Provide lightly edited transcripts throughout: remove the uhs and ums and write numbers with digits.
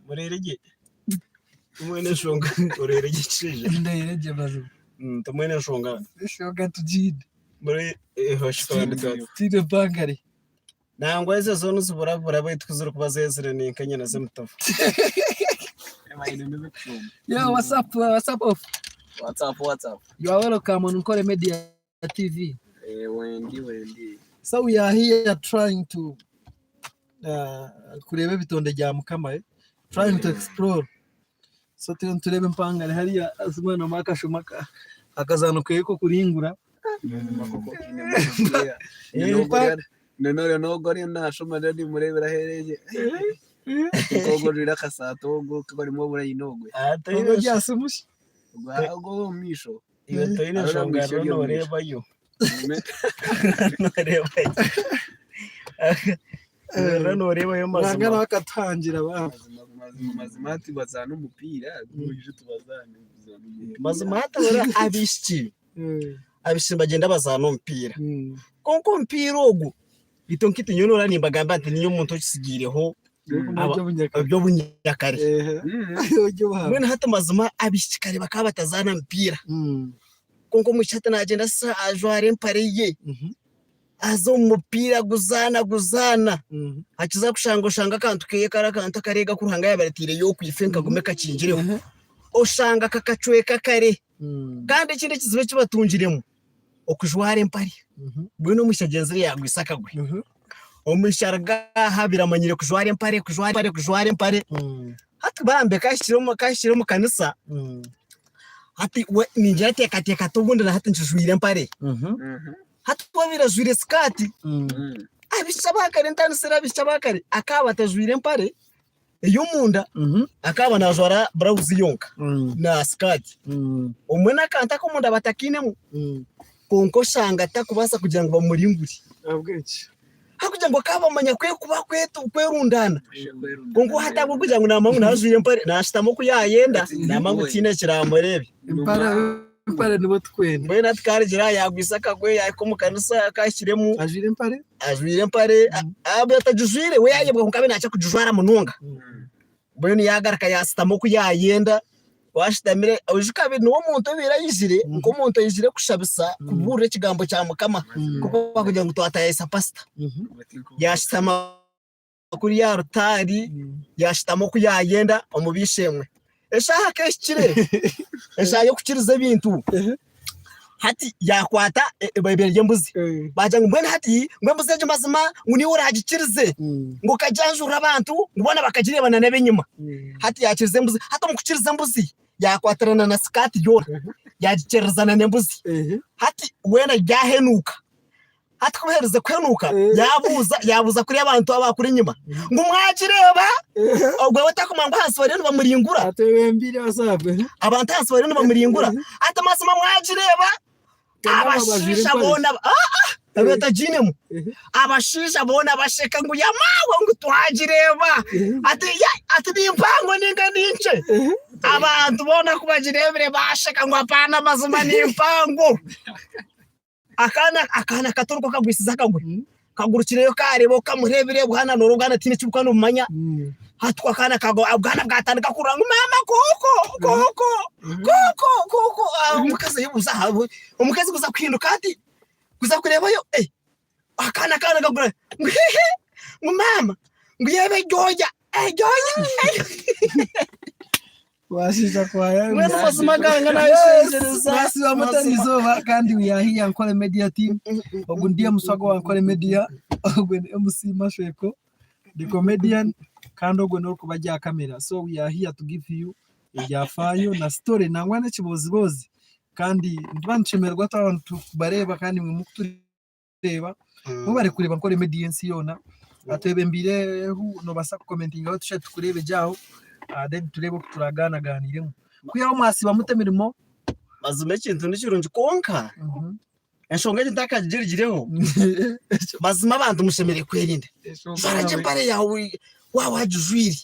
Mureire gye. Tumwine enshonga oreire gye ekishaija. Ndeire gye mazima. Tumwine enshonga. Enshonga tugiine. Muri Tiine mpangare. Nangwa ezo zo niziburabura beitu ku zirikuba zeezire ni nk'enyana z'emitovu. Yo, what's up, what's up, off? What's up, what's up? You are welcome on Nkore Media TV. Eh, Wendy, Wendy. So we are here trying to uh, kureba ebitonde bya Mukama, eh? Trying to explore. So turiyo nitureeba empangare hariya haza omwana akashoma akazaano keye k'okuringura. None n'ogwo ariyo nashoma ndiyo nimureebera aheeru nk'ogwo ojwaire akasaati ogwo karimu oburayini ogwe. Ogwo aryasimushi. Ogwo ow'omu maisho. Iwe toine nshonga rero nooreebayo. Nooreebayo. Rero nooreebayo Ruhanga mazima. nawe akatuhangira ba. Mazima mazima hati bazaana omupiira mwije tubazaane tuzaane omupiira. Mazima hati rero abaishiki abaishiki nibagyenda bazaana omupiira. Kwonka omupiira ogu itwe nk'itwe nyowe noora nimbagambira nti ninyowe omuntu okitsigaireho eby'obunyakare. Mbwenu hati mazima abaishiki kare bakaba batazaana mupiira. Kwonka omwishiki hati nagyenda ajwara empare ye aza omu mupiira aguzaana aguzaana akiza kushanga oshanga akantu keye kari akantu akareega aku Ruhanga yaabaire ataireyo okwife kagume kakingireho oshanga kakacweka kare. Kandi ekindi ekizibu eki batungiremu okujwara empare. Mbwenu omwishiki agyenzire yaagwisa akagwe. Omwishiki aruga aha biramanyire kujwara empare, kujwara empare, kujwara empare. Hati bambe kahikire omu kahikire omu kanisa, hati we ningira ateekateeka ati obundi na hati nkijwire empare. Hati ku abaire ajwire sikaati, abaishiki aba kare ntandisire abaishiki aba kare akaba atajwire empare, ey'omunda akaba naajwara burawuzi yonka na sikaati. Obumwe n'akantu ak'omunda batakiinemu kwonka oshanga atakubaasa kugira ngu bamuringure. Ahabw'enki? Ahabw'okugira ngu akaba amanya kwekuba kwerundaana. Kwonka hati ahabw'okugira ngu naamanya ngu naajwaire empare naashutama oku yaayenda naamanya ngu tihaine ekiraamureebe. Empare empare nibo tukwenda. Mbwenu hati ku arigira yaagwisa akagwe yaahika omu kanisa akahikiremu. Ajwaire empare? Ajwaire empare, abe atagijwaire we yayebwa kwonka abe nakira kugijwara munonga. Mbwenu yagaruka yasitama oku yayenda, ku ashitamire oijuka abe niwe omuntu obaire aijire nk'omuntu oijire kushabisa kubuurira ekigambo kya Mukama nk'oku bakugira ngu twatayayisa pasita. Yashutama kuri aha rutaari yashutama oku yayenda omu b'eishe-emwe. Eshaaha ka ehikire, eshaaha y'okukiriza ebintu, hati yakwata eibere ry'embuzi baagira ngu mbwenu hati ngu embuzi egi mazima ngu niiwe oraagikirize ngu okagyanjurira abantu ngu boona bakagireeba na n'ab'enyima. Hati yaakiriza embuzi, hati omu kukiriza embuzi yaakwatirana na sikaati yoona yaagikirizana n'embuzi. Hati weena ryahenuuka. Hati ku buherize kuhenuuka, yaabuuza yaabuuza kuri abantu abaakuri enyima ngu mwagireeba? Ogwo we atakumanya ngu ahansi bariyo nibamuringura. Atebembeire azaabwe. Abantu ahansi bariyo nibamuringura. Ati mazima mwagireeba? Abashaija boona ah ah abe atagiinemu. Abashaija boona basheka ngu yamaawe ngu twagireeba. Ati ya ati ni mpango ninga ni nkye? Abantu boona ku bagireebire baasheka ngu apaana mazima ni mpango. Akaana akaana kato niko kagwisize akagwe kagurukireyo kareeba oku kamureebire bwana noora obwana tihaine eki bukuba nibumanya hati ku akaana kagwa obwana bwatandika kurira ngu maama kooko kooko kooko kooko omukazi ayebuuza aha omukazi kuza kuhinduka ati kuza kureebayo eh akaana akaana kagura ngu hihi ngu maama ngu reeba eryoya eryoya. Washiisha kwaya. Mbwenu mazima ganga nayeshengyereza. Mwasiba muta izooba kandi we are here Nkore Media team. Ogu ndi Muswago wa Nkore Media. Ogwo ni MC Mashweko the comedian kandi ogwo n'orikuba ari aha camera. So we are here to give you ebyafaayo na story nangwa n'ekibooziboozi kandi nituba nitushemererwa twaba nitubareeba kandi imwe mukutureeba. Mwebare kureeba Nkore Media ensi yoona. Atwebembiireho noobaasa kukomentingaho tushabe tukureebe gye aho then tureebe oku turaagaanagaaniiremu. Kwihaho mwasiiba muta emirimo? Mazima ekintu ni kirungi kwonka enshonga egi ntakagirigireho mazima abantu mushemereire kwerinda. Jwara gye empare yaawe waaba wagijwire,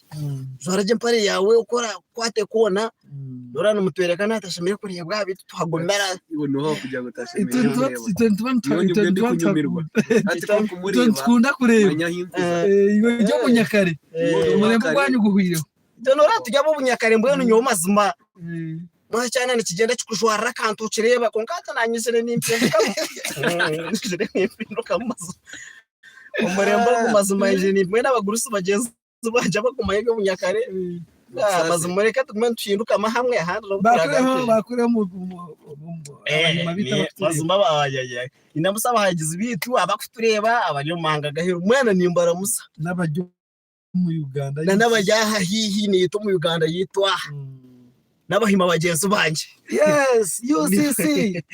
jwara gye empare yaawe oku orakwate kwona Noreeba nimutworeka naha atashemereire kureebwa beitu tuhagumira. Iwe noha kugira ngu otashemereire kureebwa? Itwe nituba Nyowe nibwe ndikunyumirwa. Hati ku itwe nkumureeba nitukunda kureeba manya ahi nkuza. iwe ori omunyakare Iwe ori omurembe owakare. ogwanyu guhwireho. Noreeba turi ab'obunyakare mbwenu nyowe mazima mwakyana nikigyenda kikujwarira akantu okireeba kwonka hati naanye nyizire nimpindukamu. Nyizire nimpindukamu mazima. Omurembe ogu mazima nyizire ni mbwenu abagurusi bagyenzi bangye abakumanya eby'obunyakare mazima reka tugume nituhindukamu hamwe ahandi nobu Bakureho bakureho mu mu- mu- abanyuma bitu abakutureeba. mazima nindamusa abahagizi bitu abakutureeba abari omu mahanga g'aheeru mwena nimbaramusa. N'abari omu Uganda na n'abari aha haihi naitwe omu Uganda yaitu aha n'abahima bagyenzi bangye. Yes, UCC.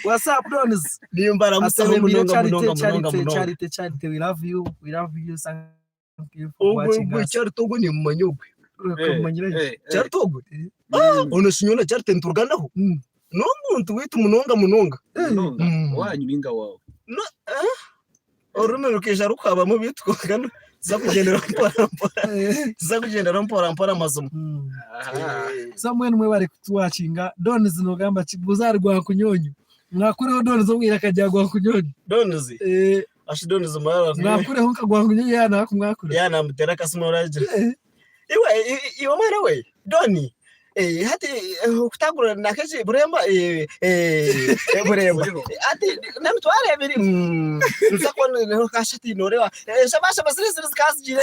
What's up, Dons? Nimbaramusaho Asembire munonga Charity, munonga munonga Charity, munonga. Charity, Charity. We love you. We love you. Thank you for Ogwe watching ogwe us. Charity ogwe nimumanya ogwe. Kumanyira Charity ogwe? Ono shi nyowe na Charity nituruganaho? N'omuntu waitu munonga munonga. Munonga owanyu ninga wawe? No, eh? Orurimi rukaija rukuhabamu beitu kwonka tuza kugyendera mpora mpora. Tuza kugyendera mpora mpora mazima. So mbwenu mwebare kutuwakinga. Dons nogamba ki? Buuza ahari Gwankunyonyo. Mwakureho Dons omu iraka rya Gwankunyonyo. Dons? Ashi Dons murara. Mwakureho nka Gwankunyonyo yaaba nakumwakura. Yaaba namutera akasimu oragira. Iwe iwe mwana we Doni eh, hati eh, okutagura nakeki Buremba eh, eh, eh, Buremba hati n'emitwaro ebiri mm, nza kubona niho kashati noreeba eh, shabashaba ziri ziri zikazigire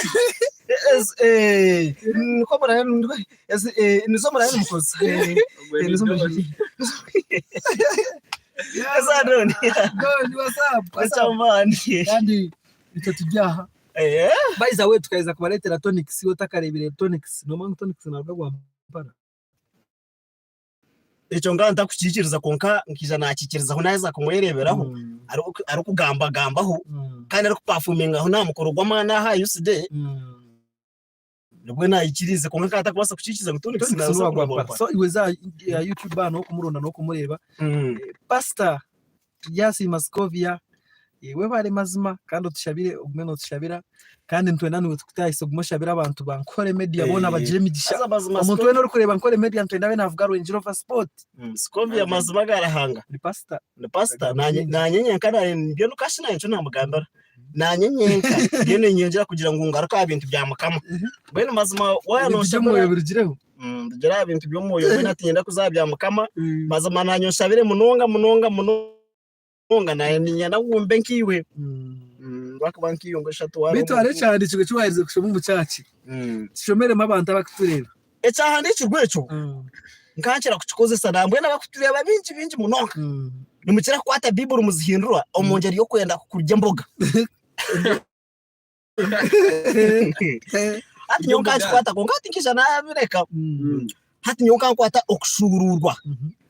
Eh, ez- eh, niko murabe niko- ezi- eh, nizo murabe nimukozesa Eh, eh, nizo murabe eza Doni Doni, what's up? What's up? ekyamaani Kandi itwe turi aha. Eh, By the way tukaheza kubareetera Tonix iwe otakareebire Tonix noomanya ngu Tonix naaruga Rwampara? Ekyo nkaba ntakukiikiriza kwonka nkaija nakiikirizaho naaheza kumwereeberaho arikugambagambaho kandi arikupafomingaho n'aha mukoro gw'amaani aha UCD nibwo naikiriize kwonka nkaba ntakubaasa kukiikiriza ngu Tonix Tonix naabaasa n'owa kuruga Rwampara. Rwampara. So iwe za aha YouTube aha n'okumuronda n'okumureeba. Pastor Turyasiima Scovia, webare mazima kandi otushabire ogume notushabira kandi nitwenda niiwe tukutaahise ogume oshabire abantu ba Nkore Media boona bagire emigisha. Haza mazima Omuntu weena orikureeba Nkore Media nitwenda abe naavuga Range Rover Sport. Scovia mazima aga Ruhanga. Ni pastor. Ni pastor. Naanye naanye nyenka naanye mbwenu kashi naanye nikyo naamugambira. Naanye nyenka ndiyo niinyongyera kugira ngu ngaruke aha bintu bya Mukama. Mbwenu mazima waaba Ebintu nooshabira by'omwoyo birugireho. Ndugire aha bintu by'omwoyo mbwenu hati niinyenda kuza aha bya Mukama. Mazima naanye onshabire munonga munonga munonga naanye niinyenda ngu mbe nkaiwe. Ahabw'okuba nkaiwe ngu eshatu waaba Beitu hariho omuntu. ekihandiikirwe eki waaherize kushoma omu kyaki? Kishomeremu abantu abarikutureeba. Ekyahandiikirwe ekyo nkankira kukikozesa nambwenu abarikutureeba baingi baingi munonga nimukira kukwata Baiburi muzihindura omu ngyeri y'okwenda kurya emboga. Hati nyowe nkankikwata kwonka hati nkaija nabireka. Hati nyowe nkankwata okushuuruurwa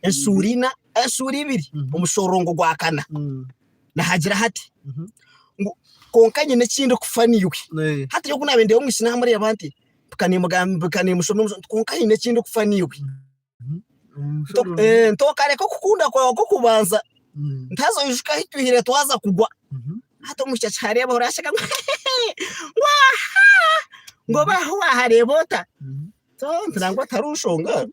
eshuura ina eshuura ibiri omushororongo gwa kana nihagira hati ngu kwonka nyine eki ndikufa naiwe. Hati nyowe ku naabaire ndeeba omwishiki naamureeba nti mpika nimugamba mpika nimushoma omushoro nti kwonka haine eki ndikufa naiwe. Ntokareka okukunda kwawe kw'okubanza ntaza oijuke ahu twihire twaza kugwa. Hati omwishiki akihareeba ahurira asheka ngu ngu ahaa ngu oba ahu waahareeba ota? Nti nangwa tihariho nshonga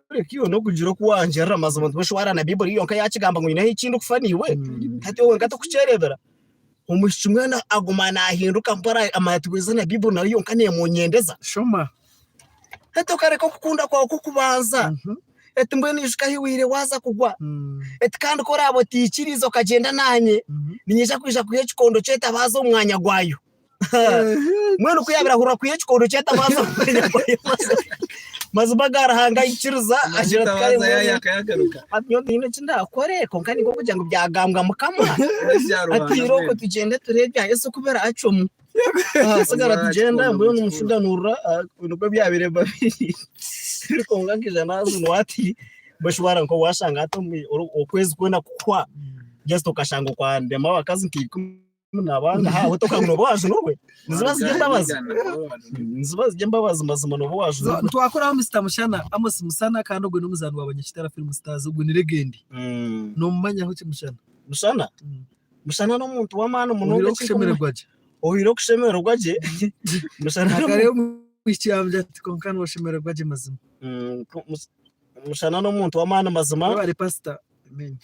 kureka iwe n'okugira oku wangirira mazima nti mbwenu na Baiburi yonka yakigamba ngu nyineho eki ndikufa naiwe hati iwe wenka torikukyereebera. Omwishiki mbwenu aguma naahinduka mpora amanya ati buriizooba na Baiburi nayo yonka neemunyendeza. Shoma. Hati okareka okukunda kwawe kw'okubanza. Eti mbwenu ijuka ahi waire waaza kugwa. Eti kandi ku oraabe otaikiriize okagyenda naanye, niinyija kwija kwiha ekikondo ky'etabaaza omu mwanya gwayo. Mbwenu ku yaabaire ahurira kwiha ekikondo ky'etabaaza omu mwanya gwayo, mazima aga Ruhanga aikiriza agira ati kare Etabaza mbwenu yayaka yagaruka. ati nyowe tihaine eki ndaakore kwonka ni nk'okugira ngu byagambwa Mukama. Ebya Ati Ruhanga irooko mbwenu. tugyende tureebe ebya Yesu oku biraacwamu. Sigara tugyenda mbwenu omushuganurura nibwo byabaire biba biri kwonka nkaija naajunwa ati mbwenu nka washanga hati okwezi kwona kukuhwa just okashanga okwandemu abakazi nka ikumi nabangaha aho toka ngu nooba waajunurwe niziba ziri embabazi niziba ziri embabazi mazima nooba waajunurwe. Nitwakuraho Mister Mushana, Amos Musana kandi ogwe n'omuzaani wa Banyakitara Film Stars ogwe ni legendi. Nomumanyaho ki Mushana? Mushana? Mushana n'omuntu w'amaani munonga. Ohaire okushemererwa gye. Ohaire okushemererwa gye. Mushana Akare omwishiki yaamugira ati kwonka nooshemererwa gye mazima. Mushana n'omuntu w'amaani mazima. Webare pastor. Amen.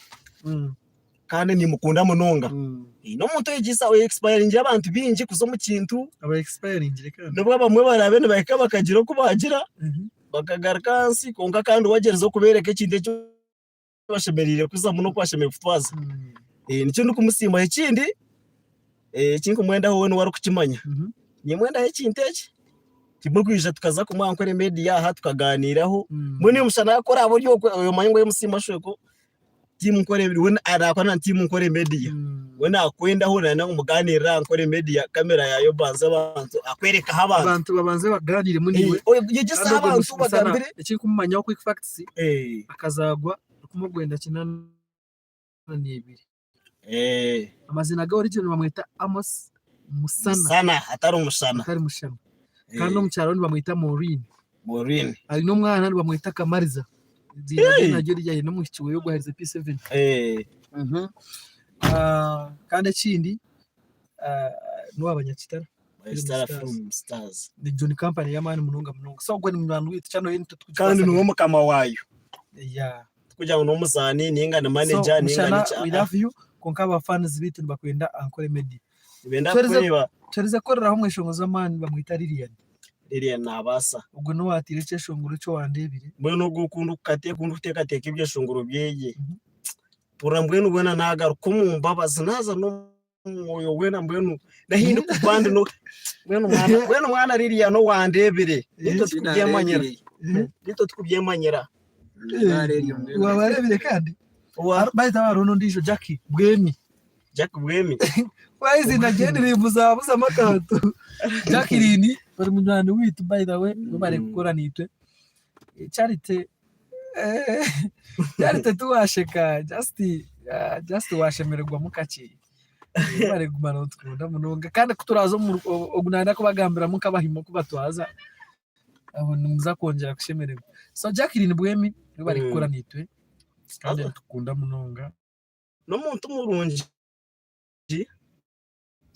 Kandi nimukunda munonga. N'omuntu oyegyesa oya expiringire abantu baingi kuza omu kintu. Aba expiringire kandi. N'obu abamwe baraabe nibahika bakagira oku baagira bakagaruka ahansi kwonka kandi wagyerizeho kubeereka ekintu eki bashemereire kuzamu n'oku bashemereire kutwaza. Nikyo ndikumusiimaho. Ekindi eki ndikumwendaho we niwe arikukimanya, nimwendaho ekintu eki, timurikwija tukaza kumwe aha Nkore Media aha tukaganiiraho, mbwenu nyomushana ku oraabe ori okwe omanye ngu MC Mashweko Team Nkore we naakora na Team Nkore Media, we naakwendaho nayenda ngu mugaaniirire aha Nkore Media kamera yaayo obanze abantu akwerekaho abantu. Abantu babanze bagaaniiremu naiwe. Yegyesa Kandi ogwo abantu Musana obagambire. ekirikumumanyaho quick facts akazaarwa rukumi orwenda kinaana n'ebiri. Amaziina ge original nibamweta Amos Musana. Musana atari Mushana. Atari Mushana. Kandi omukyara we nibamweta Maureen. Maureen. Aine omwana nibamweta Kamariza. Eiziina rye naryo riri aine omwishiki we ogu aherize P7. Kandi ekindi n'owa Banyakitara. Star Film Stars. Egyo ni kampani y'amaani munonga munonga. So ogwo ni munywani waitu channel ye nitwe Kandi niwe mukama waayo. Yeah. Tikugira ngu n'omuzaani ninga ni manager So ninga Mushana niki. we love you kwonka aba fans baitu nibakwenda Ankole Media. Nibenda Twerize kukureeba. twerize kukoreraho omweshongo z'amaani bamweta Lilian. Lilian nabaasa. Ogwo n'owatiire ekyeshongoro eki owandeebire. Mbwenu ogwo ku ndikuteekateeka ebyeshongoro byeye, mpurira mbwenu bwena naagaruka omu mbabazi naaza n'omu mwoyo weena mbwenu nahi ndikuba ndi no mbwenu mwana mbwenu mwana ririya n'owandeebire nitwe tukubyemanyira nitwe tukubyemanyira Wabareebire kandi bahita hariho n'ondiijo Jackie Bwemi. Jack Bwemi. Eiziina rye nirimbuzabuzamu akantu. Jacqueline ori munywani waitu by the way webare kukora naitwe. Charity Charity tiwasheka just just washemererwamu kakye. Webare kuguma notukunda munonga kandi ku turaaze ogu nayenda kubagambiramu nk'abahima oku batwaza aho nimuza kwongyera kushemererwa. So Jacqueline Bwemi webare kukora naitwe kandi nitukukunda munonga. N'omuntu murungi.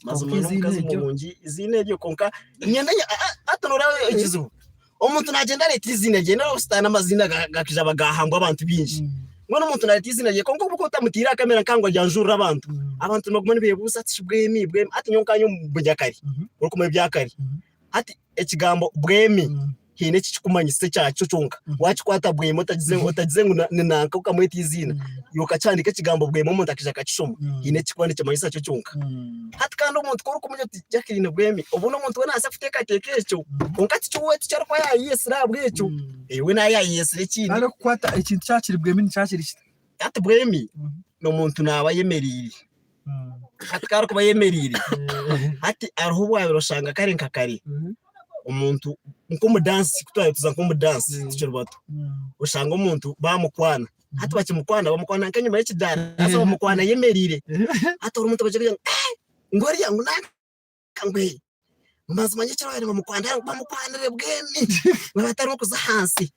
Mazima Kwonka eiziina n'omukazi eryo. murungi eiziina eryo kwonka nyenda hati noreeba ekizibu omuntu nagyenda areeta eiziina rye noreeba sitaane amaziina gakaija gahambwa abantu baingi mbwenu omuntu nareeta eiziina rye kwonka obu orikuba otamutiire aha kamera nka ngu aryanjurira abantu abantu nibaguma nibebuuza ati shi Bwemi Bwemi hati nyowe nkanye omu bunyakare orikumanya ebyakare hati ekigambo Bwemi haine eki kirikumanyisa ekyakyo kyonka. Waakikwata bwema otagize otagize ngu ni nanka okamweta eiziina, iwe okakihandiika ekigambo bwema omuntu akaija akakishoma, haine eki kirikuba nikimanyisa kyo kyonka. Hati kandi omuntu ku orikumanya oti Jacqueline Bwemi, obundi omuntu we naabaasa kuteekateeka ekyo, kwonka tikyo we tikyo arikuba yaayeyetsire ahabw'ekyo, we naaba yaayeyetsire ekindi. Kandi okukwata ekintu kyaba kiri bwemi nikiba kiri kita? Hati Bwemi n'omuntu naaba ayemereire. Hati ku arikuba ayemereire, hati hariho obu waabaire oshanga kare nka kare, omuntu nk'omudansi ku twabaire tuza nk'omudansi tukiri bato, oshanga omuntu baamukwana, hati bakimukwana bamukwana nk'enyima y'ekidaara haza bamukwana ayemereire, hati omuntu bagira ngu eeh ngu oriya ngu nanka ngu ee mazima nyekiro babaire nibamukwana bamukwanire bwemi ngu batarimu kuza ahansi,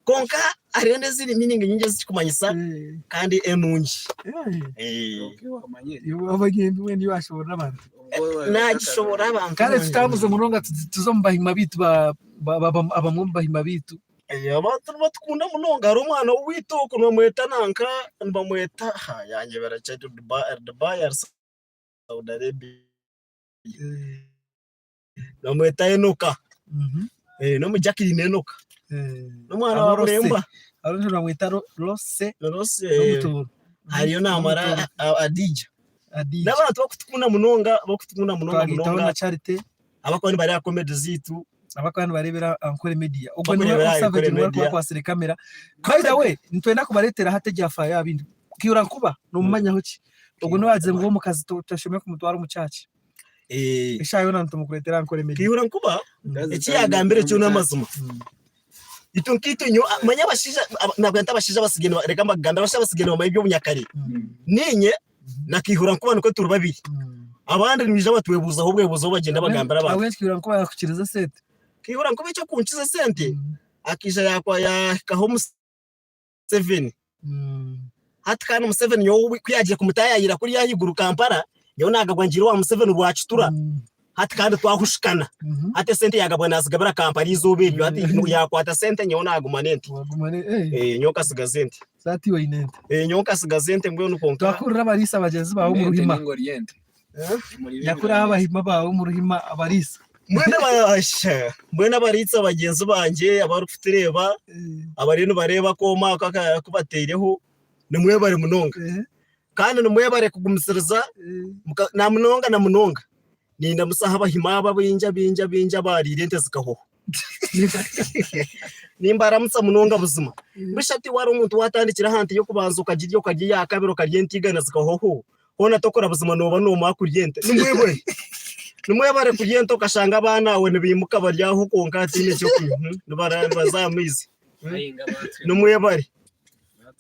kwonka hariyo n'ezindi meaning nyingi ezikikumanyisa kandi enungi. Nagishoboorora abantu. Kare tutambuze munonga tuze omu bahima baitu abamwe omu bahima baitu. Abantu nibatukunda munonga hariho omwana waitu oku nibamweta nanka nibamweta yanyebera Dubai ari Saudi Arabia. Bamweta Enoka. N'omu Jacqueline Enoka. N'omwana wa Buremba. Hariho bamweta Rose. Rose. Hariyo namara Adija. N'abantu bakutukunda munonga, bakutukunda munonga munonga. na Charity. Abakuba nibareeba comedy zaitu. Abakuba nibareebera Ankole Media. Ogwo niwe Savage niwe arikuba akwasire kamera. By the way, nitwenda kubareetera hati ebyafaayo aha bindi. Kiura Nkuba nomumanyaho ki? Ogwo niwe waagize ngu omukazi toshemereire kumutwara omu church. Eshaaha yoona nitumukureetera Ankole Media. Kiura Nkuba eki yaagambire kyo n'amazima. Itwe nkaitwe nyowe manya abashaija nabwo nti abashaija abasigaire reka mbagambire abashaija abasigaire nibamanya eby'obunyakare. Niinye na Kiihura Nkuba nikwo turi babiri. Abandi nibaija batwebuuzaho obwebuuzaho bagyenda bagambira abantu. Ahabw'enki Kiihura Nkuba yaakukiriza esente? Kiihura Nkuba eky'okunkiza esente akaija yaahikaho Museveni. Hati kandi Museveni nyowe ku yaagiire kumutaayaayira kuriya ahaiguru Kampala, nyowe naagabwa ngiire owa Museveni Rwakitura. Hati kandi twahushukana. Hati esente yaagabwa naazigabira Kampala eizooba eryo. Hati yaakwata sente nyowe naaguma n'ente. Nyowe nkasigaza ente. So hati iwe oine ente. Eh, nyowe nkasigaza ente mbwenu kwonka. Twakurira abariisa bagyenzi baawe omu Ente ruhima. ninga orya ente. Eh? Nyakuraho abahima baawe omu ruhima abariisa. Mbwenu aba- asha, mbwenu abariisa bagyenzi bangye abarikutureeba abariyo nibareeba akooma aka aka- aku bataireho nimwebare munonga kandi nimwebare kugumisiriza muka- na munonga na munonga Nindamutsya aha abahima abo abaingi abaingi abaingi abaariire ente zikahoho. Nimbaramutsa munonga buzima. Busha ti wari omuntu watandikira aha nte y'okubanza okagirya okarya eya kabiri okarya ente igana zikahoho, hoona tokora buzima nooba noomara kurya ente. Nimwebare. Nimwebare kurya ente okashanga abaana awe nibaimuka bari aho kwonka hataine ky'okunywa, nibaza aha maizi. Nimwebare.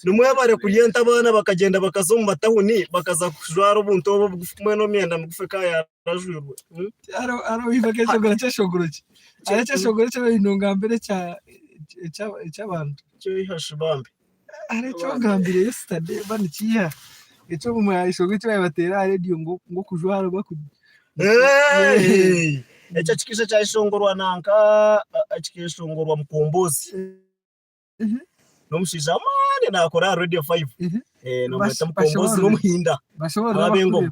Nimwebare kurya ente abaana bakagyenda bakaza omu matahuni bakaza kujwara obuntu obu obugufu mbwenu emyenda migufu ekaba yarajwirwe. Hariho ekyeshongoro kyeshongoro ki? Hariho ekyeshongoro eki obaire nongambira eky'abantu. Kyehashi bambi. Hariho eki ongambire yesterday oba nikiiha? Ekyeshongoro eki baabaire bateera aha rediyo ngu okujwara oba. Ekyo kikaija kyayeshongorwa nanka kikeshongorwa Mukombozi. N'omushaija w'amaani naakora aha Radio 5. Nomweta Mukombozi n'omuhinda w'ab'engoma.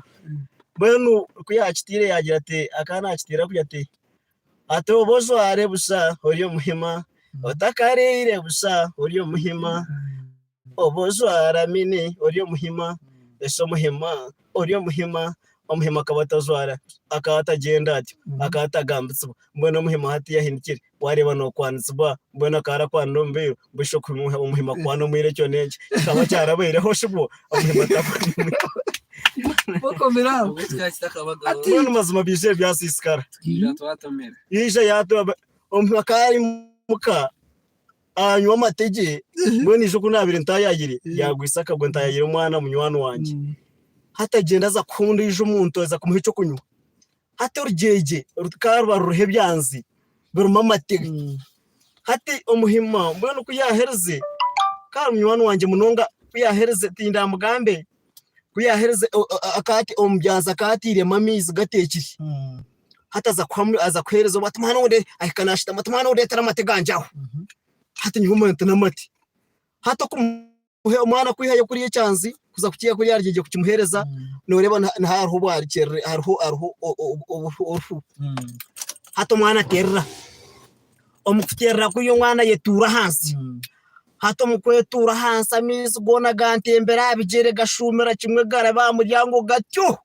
Mbwenu ku yaakiteire yaagira ati, akaba naakiteera kugira ati, ati oba ojware busha ori omuhima, otakariire busha ori omuhima, oba ojwara mini ori omuhima, ese omuhima ori omuhima, omuhima akaba atajwara, akaba atagyenda atyo, akaba atagambisibwa. Mbwenu omuhima hati yahindukire, wareeba nokwanisibwa, mbwenu akaba arakwanira omu bairu, mbwenu shi omuhima kukwana omwiru ekyo n'enki? Kikaba kyarabaireho shi bwo? Omuhima atakwana omwiru. Okomire aho. Obwo kikaba kitakabagaho. Mbwenu mazima biija byasiisikara. Tukaija twatomera. Yaija yatura, omuhima akaba ari muka anywa amate gye, mbwenu ija oku naabaire ntaayayire, yaagwisa akagwe ntaayayire omwana munywani wangye. Hati agyenda aza kuha ondiijo omuntu aza kumuha eky'okunywa. Hati orugyegye rukaruba ruriho ebyanzi birimu amate. Hati omuhima mbwenu ku yaaherize, ka ari munywani wangye munonga, ku yaaherize tindamugambe, ku yaaherize akaba omu byanzi akaba atairemu amaizi gateekire. Hati aza kuha aza kuheereza obu ati mwana we ahika naashutama ati mwana we ndeetera amate gangye aho. Hati nyowe omanya nti n'amate. Hati okumuha omwana kwihayo kuriya ekyanzi kuza kukiiha kuriya aha rugyegye kukimuheereza, nooreeba niho hariho obwarikirire hariho hariho orufu. Hati omwana aterera, omu kuterera kuriya omwana ayetuura ahansi. Hati omu kwetuura ahansi amaizi goona gantembera aha bigyere gashuumira kimwe garaba aha muryango gatyo.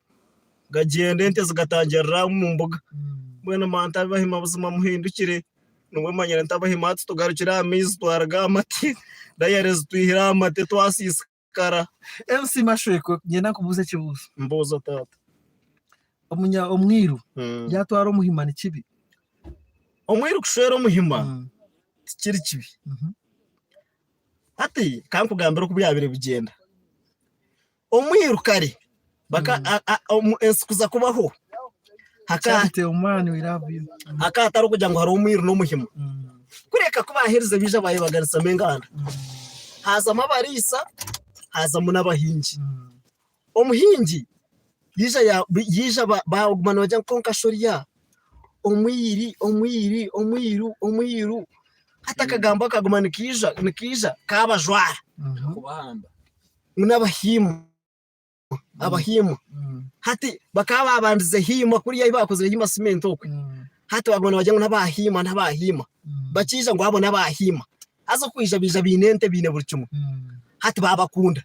Gagyenda ente zigatangirira omu mbuga. Mbwenu manya ntabahima buzima muhindukire. Nibwo manyire ntabahima hati tugarukire aha maizi twaruga aha mate. Dayari zitwihire aha mate twasiisikara. MC Mashwekwe niinyenda nkubuuze ekibuuzo. Mbuuza taata. Omunya omwiru yaatwara omuhima ni kibi? Omwiru kushwera omuhima tikiri kibi. Hati ka nkugambire oku byabaire bigyenda. Omwiru kare baka ensi kuza kubaho Charity omwani we love you. Hakaba hatariho kugira ngu hariho omwiru n'omuhima. Kureka ku baaherize baija baayebaganisamu enganda. Haazamu abariisa, haazamu n'abahingi. Omuhingi yaija yaija baaguma nibagira ngu kwonka shi oriya omwiri, omwiri, omwiru, omwiru. Hati akagambo akaguma nikaija nikaija kaabajwara. Kubahamba. Ngu n'abahiima, abahiima. Hati bakaba baabandize hiima kuriya ahu baakozire hiima cement okwe. Hati baaguma nibagira ngu n'abahiima n'abahiima. Bakiija ngu abo n'abahiima. Haza okwija baija baine ente baine buri kimwe. Hati baabakunda.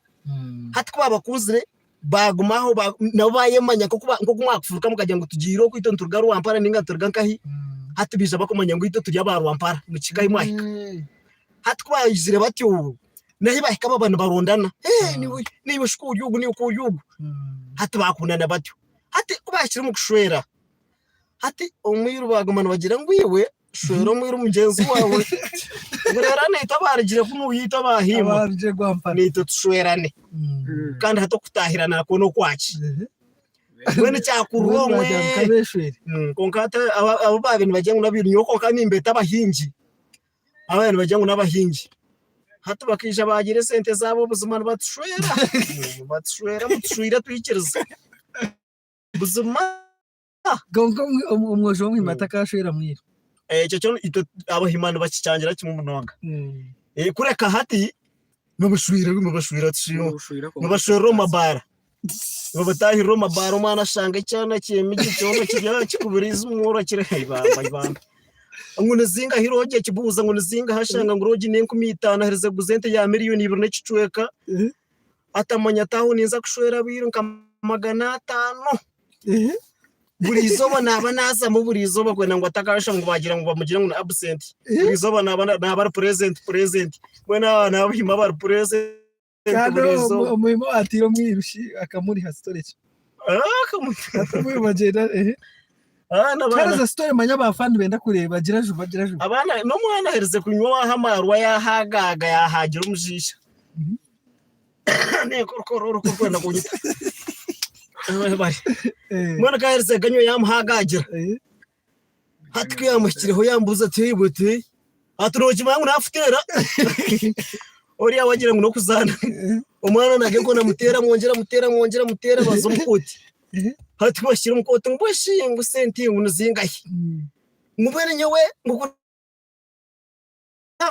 Hati ku baabakunzire baaguma aho nabo baayemanya nk'oku mwakufuruka mukagira ngu tugiire oku itwe nituruga Rwampara nainga nituruga nkahi. Hati baija bakumanya ngu itwe turi aba Rwampara nikihika ahi mwahika. Hati ku baizire batyo, n'ahi baahika baba nibarondana, Ee, niiwe niiwe shi ku ori ogu, niiwe ku ori ogu. Hati baakundana batyo. Hati ku baahikire omu kushwera, hati omwiru baaguma nibagira ngu iwe shwera omwiru mugyenzi waawe, ngu reero naitwe abaarugire kunu itwe abaahiima, Abaarugire Rwampara. naitwe tushwerane. Kandi hati okutaahirana nakwo n'okwaki? Mbwenu kyakurura Mbwenu omwe. wagira ngu kabeeshwere. Kwonka hati abu baabaire nibagira ngu n'abairu, nyowe kwonka nimbeeta abahingi. Abaana nibagira ngu n'abahingi. Hati bakaija baagira esente zaabo buzima nibatushwera. Nibatushwera mutushwire twikirize. Buzima. Kwonka omwojo w'omuhima takashwera mwiru. Ekyo kyo itwe abahima nibakikyangira kimwe munonga. Kureka hati. Nibashwera nibashwera nibashwerera omu mabaara nibatahirira omu mabaara omwana ashanga ekyana kyemi gye kyona kiri aha kikubiriize omworo kiri ibamba ibamba ngu nizingahi roogi akibuuza ngu nizingahi ashanga ngu roogi n'enkumi itaano aherize kuguza ente ya miriyoni ibiri n'ekicweka atamanya ati aho ninza kushwera abairu nka magana ataano. Buri izooba naaba naazamu buri izooba kwenda ngu atakashusha ngu baagira ngu bamugire ngu ni absent. Buri izooba naaba naaba ari present present. Mbwenu aba naaba aba ari present Kandi buri izooba. omuhima owatiire omwirushi akamuriha story ki? Hati omwiru bagyenda ehe. Ah, n'abaana Tuhereze story manya aba fan nibenda kureeba gira juba gira juba. abaana n'omwana aherize kunywa waaha amaarwa yaahagaaga yaahagira omushaija. N'enkorokoro orikwenda kunyita. Bari. Mbwenu ku aherize kuganywa yaamuhagaagira. Hati ku yaamuhikireho yaamubuuza ati, Iwe oti, ati nookimanya ngu naakuteera? Oriya we agira ngu n'okuzaana. Omwana nage nk'onu amuteera amwongyera amuteera amwongyera amuteera baza omu kooti. Hati ku bahikire omu kooti ngu mbwenu shi ngu sente ngu nizingahi? Ngu mbwenu nyowe ngu ku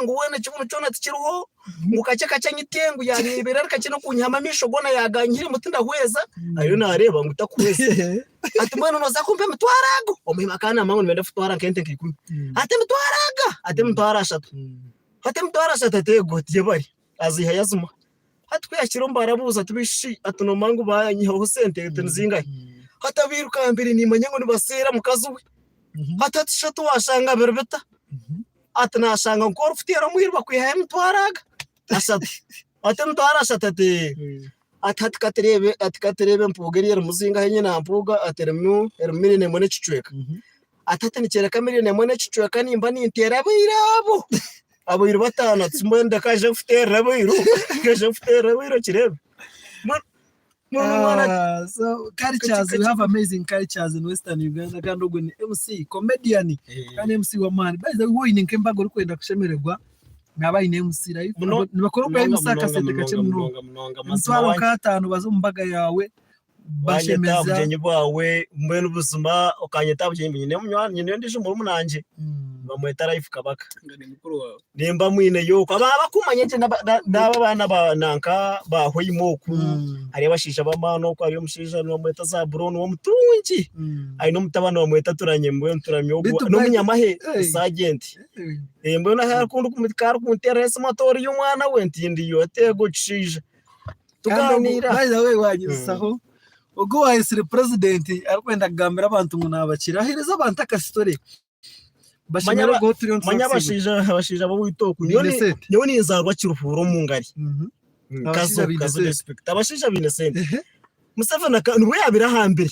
ngu weena ekibunu kyona tikiriho, ngu kakye kakye anyite, ngu yaanyeebera ari kakye n'okunyihamu amaisho goona yaaganyihiremu tindahweza, ariyo naareeba ngu takuhweza. Ati mbwenu nooza kumpa emitwaro ago? Omuhima akaba naamanya ngu nibenda kutwara nk'ente nka ikumi. Ati emitwaro aga? Ati emitwaro ashatu. Ati emitwaro ashatu? Ati eego, ati yebare. Aziihayo azimuha. Hati ku yaahikire omu barabuuza ati beitu shi ati noomanya ngu baanyihaho sente ati nizingahi? Hati abairuka mbere niimanya ngu nibaseera mukazi we. Hati ati shi ati waashanga biri bita? Ati naashanga nk'orikuteera omwiru bakwihaho emitwaro aga ashatu. Ati emitwaro ashatu ati ati hati katureebe ati katureebe empuuga eri erimu zingahi nyina mpuuga ati erimu erimu miriyoni emwe n'ekicweka. Ati hati nikyoreka miriyoni emwe n'ekicweka nimba ninteera abairu abo abairu bataano ati mbwenu ndeka nje nkuteerere abairu ndeka nje nkuteerere abairu okireebe. Mbwenu mbwenu omwana ati Ah, so cultures, we have amazing cultures in Western Uganda kandi ogwo ni MC comedian kandi MC w'amaani. By the way, woine nk'embaga orikwenda kushemererwa naaba aine MC live. Muno- Abo- Nibakora oku munonga MC akasente munonga kakye munonga munonga. munonga munonga mazima Emitwaro wangi nk'ataano baza omu mbaga yaawe Wanyeta aha bashemeza. bugyenyi bwawe mbwenu buzima okanyeta aha bugyenyi nyine omunywani nyine ondiijo murumuna wangye nibamweta Life Kabaka. Nga ni mukuru waawe. Nimba mwineyo okwo aba abakumanya gye n'aba n'aba abaana ba nanka ba Hoima oku hariyo abashaija b'amaani oku hariyo omushaija nibamweta Zaburoni w'omutungi aine omutabani bamweta Turamye mbwenu Turamye ogwo Beitu by n'omunyamahe Hey. sajenti. Mbwenu ahu arikunteerera esimu ati oriyo omwana we? Nti ndiyo ati eego kishaija. Tugaaniira. By the way wanyizisaho ogwo owayetsire president arikwenda kugambira abantu ngu nabakira ahereze abantu akasitore bashemererwe ahu turiyo Manya nituza abashaija abashaija b'owaitu oku Baine nyowe ni- sente. nyowe ninzaarwa Kiruhura omu ngari Abashaija Kazo baine Kazo sente. district abashaija baine sente Museveni aka- nibwo yaabire ahambire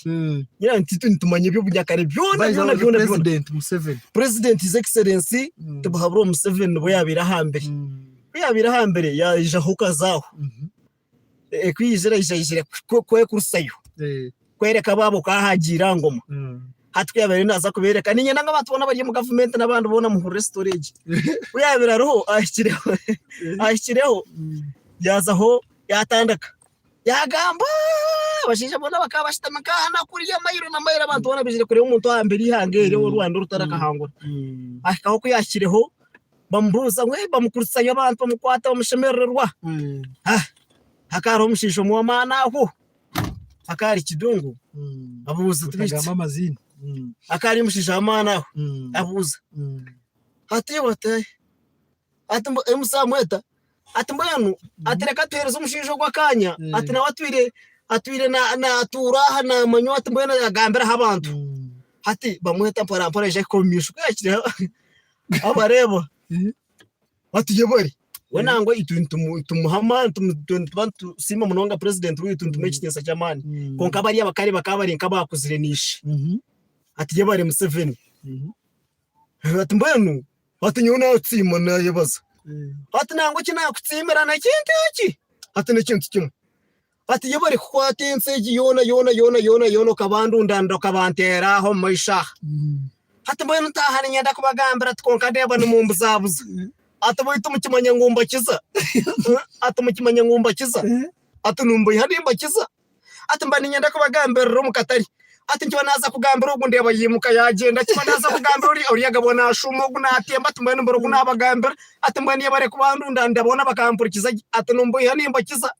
nyine nti itwe nitumanya eby'obunyakare byona By the byona way, byona byona president Museveni president his excellency Tibuhaburwa Museveni nibwo yaabire ahambire Ku yaabaire ahambire yaijaho Kazo aho. Ku yaizire aija aizire kwekurisayo kwereka abaabo ku ahagiire aha ngoma. Hati ku yaabaire naaza kubeereka niinyenda ngu abantu boona abari omu gavumenti n'abandi boona muhurire story egi. Ku yaabaire ariho ahikireho ahikireho yaazaho yaatandika yaagamba abashaija boona bakaba bashutami nk'aha na kuriya mayiro na mayiro abantu boona baizire kureeba omuntu ahambire eihanga eri ow'orwanda orutarakahangura. Ahikaho ku yaahikireho Bamubuuza ngu, Bamukuritsayo abantu bamukwata bamushemerererwa. Hakaba hariho omushaija omwe w'amaani aho, hakaba hari Kidongo, abuuza ati, Otagamba amaziina. Hakaba hariyo omushaija w'amaani aho, abuuza ati, iwe ati, ati MC amweta ati mbwenu ati reka tuheereze omushaija ogu akanya, ati nawe atwire atwire naatuura aha naamanywa ati mbwenu agambiraho abantu. Hati bamweta mpora mpora aija ahika omu maisho, ku yaahikire abareeba bati yebare we nangwa itwe nitumuha amaani nituba nitusiima munonga purezidenti waitu nitumuha ekitiinisa ky'amaani kwonka bariya abakare bakaba bari nk'abaakuzire na ishe ati yebare Museveni ati mbwenu ati nyowe naakusiima naayebaza ati nangwa eki naakusiimira n'ekintu eki ati n'ekintu kimwe ati yebare kukwata ensi egi yoona yoona yoona yoona yoona okabandundanira okabanteera aha omu maisho aha. Hati mbwenu ntaaha niinyenda kubagambira ati kwonka ndeeba nimumbuzabuza. Ati beitu mukimanye ngu mbakiza? Ati mukimanye ngu mbakiza? Ati nimbaiha nimbakiza? Ati mba niinyenda kubagambirira omu katare. Ati nkiba naaza kugambira ogu ndeeba yaimuka yaagyenda, nkiba naaza kugambira ori, ori agabwa naashuuma ogu naatemba, ati mbwenu mbura ogu naabagambira, ati mbwenu yebare kubandunda ndabona bakampurikiza gye, ati nimboiha nimbakiza,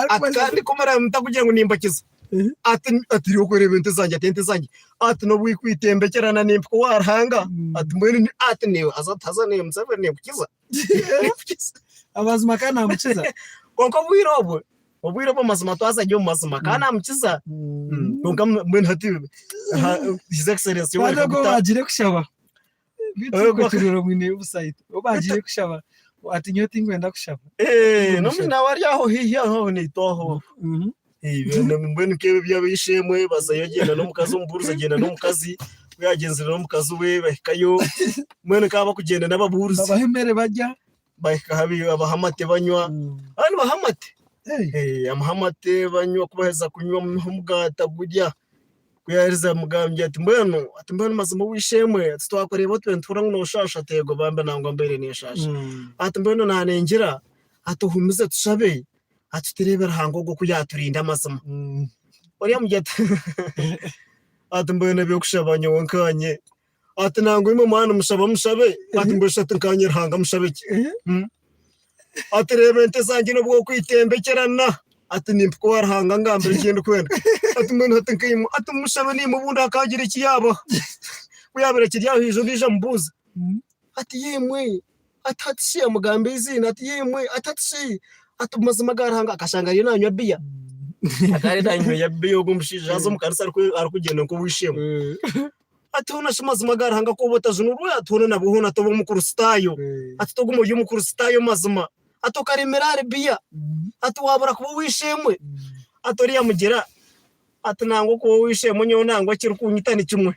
ati kandi ku muraabe mutakugira ngu nimbakiza, ati ati orikureeba ente zangye, ati ente zangye, ati n'obu ikwitembekyerana nimpika owa Ruhanga, ati mbwenu ati niiwe haza haza niiwe Museveni ninkukiza, ninkukiza. Amazima ka naamukiza. Kwonka obwire obwo, obwire obwo amazima twaza gye omu mazima ka naamukiza. Kwonka mbwenu hati His Excellency Yoweri Kandi ogwo Kaguta baagire kushaba. Beitu Ogwo itwe turi omwine y'obusaito. Bo baagiire kushaba ati nyowe tinkwenda kushaba. Eh, n'omu nawe ari aho haihi aho naitwe aho. Eh, mbwenu nk'ebyo by'ab'eishe-emwe bazayo agyenda n'omukazi omubuurizi agyenda n'omukazi, ku yaagyenzire n'omukazi we bahikayo, mbwenu nk'aba abakugyenda n'ababuurizi Babaha emere barya. bahika aha babaha amate banywa, abandi nibaha amate, eh, amuha amate banywa ku baheza kunywa amuha omugaati agurya, ku yaaherize amugambye ati mbwenu ati mbwenu mazima ow'eishe-emwe ati twakureeba otwe nituhurira ngu nooshaasha ati eego bambe nangwa mbaire ninshaasha, ati mbwenu naanengyera ati ohumize tushabe ati tureebe Ruhanga ogwo ku yaaturinda amazima. Oriya amugira ati ati mbwenu eby'okushaba nyowe nkaanye ati nangwa imwe mwaba nimushaba mushabe ati mbwenu shi ati nkaanye Ruhanga mushabe ki? Ati reeba ente zangye n'obu okwitembekyerana ati nimpika owa Ruhanga ngambire eki ndikwenda ati mbwenu hati nkaimwe ati mushabe naimwe obundi akaagira eki yaabaha. Ku yaabaire akiri aho haija ondiijo amubuuza ati yeimwe ati hati shi amugamba eiziina ati yeimwe ati hati shi ati mazima ga Ruhanga akashanga ariyo nanywa biya akaba ariyo nanywa biya ogwo omushaija haza omu kanisa arikugyenda nk'ow'eishe-emwe ati hoona shi mazima ga Ruhanga ku oba otajunirwe ati hoona nabwo hoona toba omukristaayo ati toguma ori omukristaayo mazima ati okaremera ahari biya ati wabura kuba ow'eishe-emwe ati oriya amugira Ati nangwa okuba ow'eishe-emwe nyowe nangwa ekirikunyita ni kimwe.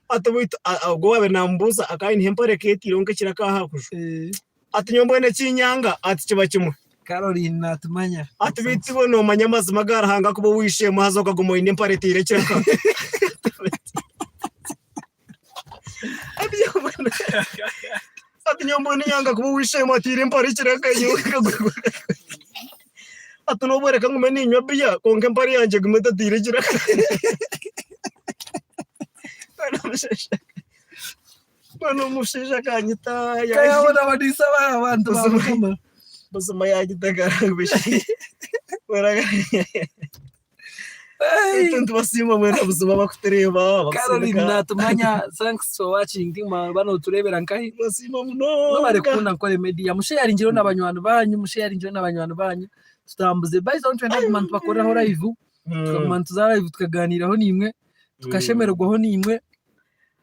Ati beitu ogwo owaabaire naamubuuza akaba aineho empare eketiireho nk'ekiraka aha kuju. Ati nyowe mbwenu ekinyanga ati kiba kimwe. Caroline naatumanya. Ati beitu iwe noomanya amazima ga Ruhanga kuba ow'eishe-emwe haza okaguma oine empare eteire ekiraka. Ati nyowe mbwenu nyanga kuba ow'eishe-emwe ateire empare ekiraka nyowe Ati nobu reka ngume niinywa biya kwonka empare yangye egume etataire ekiraka. Mbwenu omushaija akanyita Kayabona baniisa abantu ba Buzima. Mukama. buzima yanyita Hey! Nitubasiima mwena buzima abakutureeba Caroline abakusindika. natumanya thanks for watching mwaba notureebera nkahi Nitubasiima mwebare munonga. kukunda Nkore Media musheyaringireho na banywani banyu musheyaringireho na banywani banyu tutambuze by the way nitwenda kuguma nitubakoreraho live tukaguma nituza live tukaganiiraho naimwe tukashemererwaho naimwe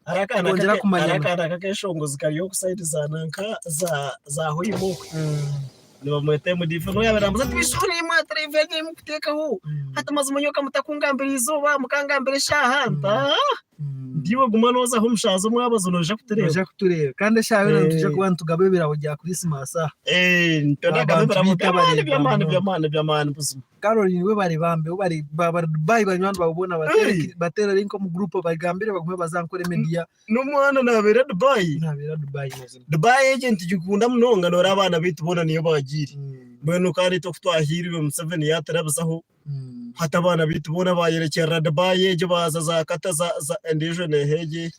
Hariho akaana Twongyera kake- kumanyana. hariho akaana kakeshongozi kari oku sayidi za nanka za za Hoima okwe nibamweta MD Feno yaaba nambuza ati bishuri imwe ati live egi ei mukuteekaho hati mazima nyowe ka mutakungambira eizooba mukangambira eshaaha nti aah ndiiwe guma noozaho omu shaaha z'omwabazo noija kutureeba. Noija kutureeba kandi eshaaha yoona nitwija Eh. kuba nitugaba ebirabo bya Christmas aha. Eh, nitwenda Abantu kugaba ebirabo baitu by'amaani abareeba by'amaani munonga. by'amaani by'amaani buzima. Caroline webare bambe webare bari Dubai banywani bawe boona Hey! bateere link omu group obagambire bagume baze aha Nkore Media. N'omwana nabeera Dubai. Nabeera Dubai mazima. Dubai egyo nitugikunda munonga noreeba abaana baitu boona niyo bagiire. Mbwenu kandi itwe ku twahiirwe Museveni yaturabizaho hati abaana baitu boona bayerekyerera Dubai egyo baaza za Qatar za za endiijo neeha egi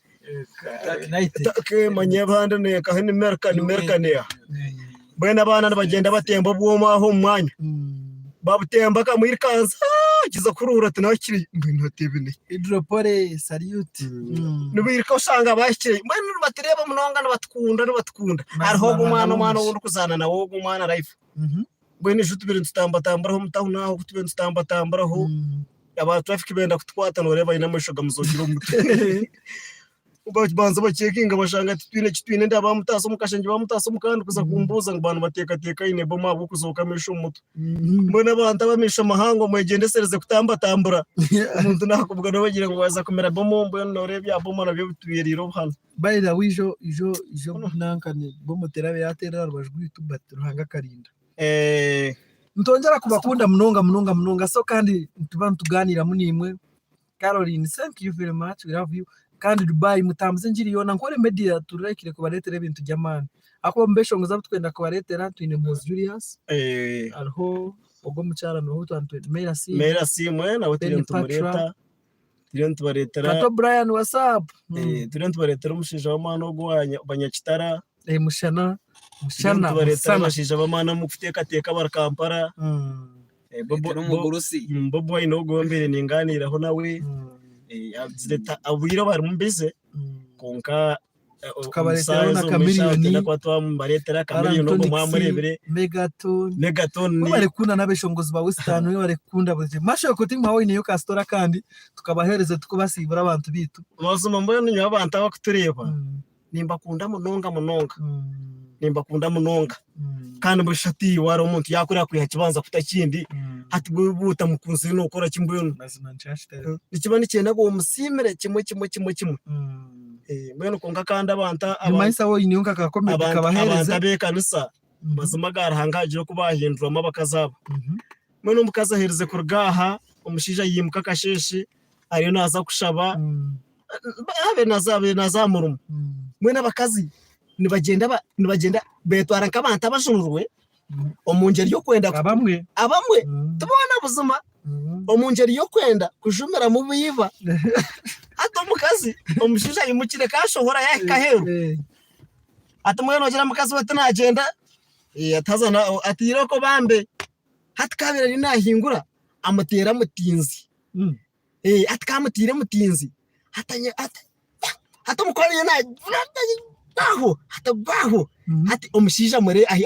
United. Turkey manya abandi nenkahi ni America ni America neeha. Mbwenu abaana nibagyenda batemba obwoma aho omu mwanya. Babutemba akamwirukansa akiza kuruhura ati nahikire mbwenu hati ebi ni. Hydropole salute. Nibairuka oshanga bahikire mbwenu nibatureeba munonga nibatukunda nibatukunda. Hariho ogwo omwana omwana ou ndikuzaana nawe ogwo omwana life. Mbwenu ijo tubaire nitutambatamburaho omu tawuni aho ku tubaire nitutambatamburaho aba traffic benda kutukwata nooreeba aine amaisho gamuzookire omu mutwe. Babanza bacekinga bashanga titwine eki twine nda bamutaasa omu kashengye bamutaasa omu kandi kuza kumbuuza ngu baanibateekateeka aine bomu ahabw'okuzooka amaisho omu mutwe. Mbwenu abantu ab'amaisho mahango mwegyendesereze kutambatambura. Omuntu naakubugana obagira ngu waaza kumira bomu mbwenu nooreeba ebya bomu nabyo bitwiriire obuhano. By the way ijo ijo ijo nanka bomu terabe yateerera aha rubaju rwaitu but Ruhanga akarinda. Nitwongyera kubakunda munonga munonga munonga so kandi nituba nitugaaniiramu naimwe. Caroline thank you very much we love you kandi Dubai mutambuze engiri yoona Nkore media turirekire kubareetera ebintu by'amaani ahakuba omu beshongozi abu turikwenda kubareetera twine Muhoozi Julius hariho ogwo omukyara nooha ou twaba nitwenda Meera Asiimwe Meera Asiimwe nawe turiyo Then Patra. nitumureeta. Turiyo nitubareetera Kato Brian what's up? Turiyo nitubareetera omushaija w'amaani ogu owa Banyakitara. Mushana, Turiyo Mushana, nitubareetera Musana. abashaija b'amaani omu kuteekateeka abari Kampala. Reetera omugurusi. Bobi Wine ogu ou mbaire ningaaniiraho nawe, agizire ati obwire barimu busy kwonka Tukabareeteraho na Chameleone, kuba twamubareetera Alan Chameleone ogwo Tonics, mwamureebire Megaton. Megaton Mwebare kukunda n'abeshongozi ba Western, mwebare kukunda buri kimwe. Mashoko timwaha oineyo ka story akandi tukabaheereze tukubasiibura abantu baitu. Mazima mbwenu nyowe abantu abakutureeba nimbakunda munonga munonga nimbakunda munonga kandi mbwenu shi hati iwe hariho omuntu yakureba akwiha kibanza kuta kindi hati iwe waaba otamukunzire nokora ki mbwenu? Mazima nikyo Nikiba nikyenda ngu omusiimire kimwe kimwe kimwe kimwe. Mbwenu kwonka kandi abantu Nimanyisa waaba oineyo nka ka comedy kabaheereze. Abantu ab'ekanisa mazima ga Ruhanga hagire oku baahinduramu abakazi aba. Mbwenu omukazi aherize kuruga aha, omushaija yaimuka akasheeshe ariyo naaza kushaba, abe naaza aha murimo. Mbwenu abakazi nibagyenda nibagyenda beetwara nk'abantu abajunirwe omu ngyeri y'okwenda Abamwe. Abamwe ti boona buzima omu ngyeri y'okwenda kujumiramu baiba. Hati omukazi omushaija aimukire kashohora yaahika aheeru, hati mbwenu ogira mukazi we tinagyenda, ati haza ati irooko bambe. Hati ku abaire ariyo naahingura amuteera mutinzi. Hati ku amutiire mutinzi, hati hati omukono ariyo naaho hati gwaho hati omushaija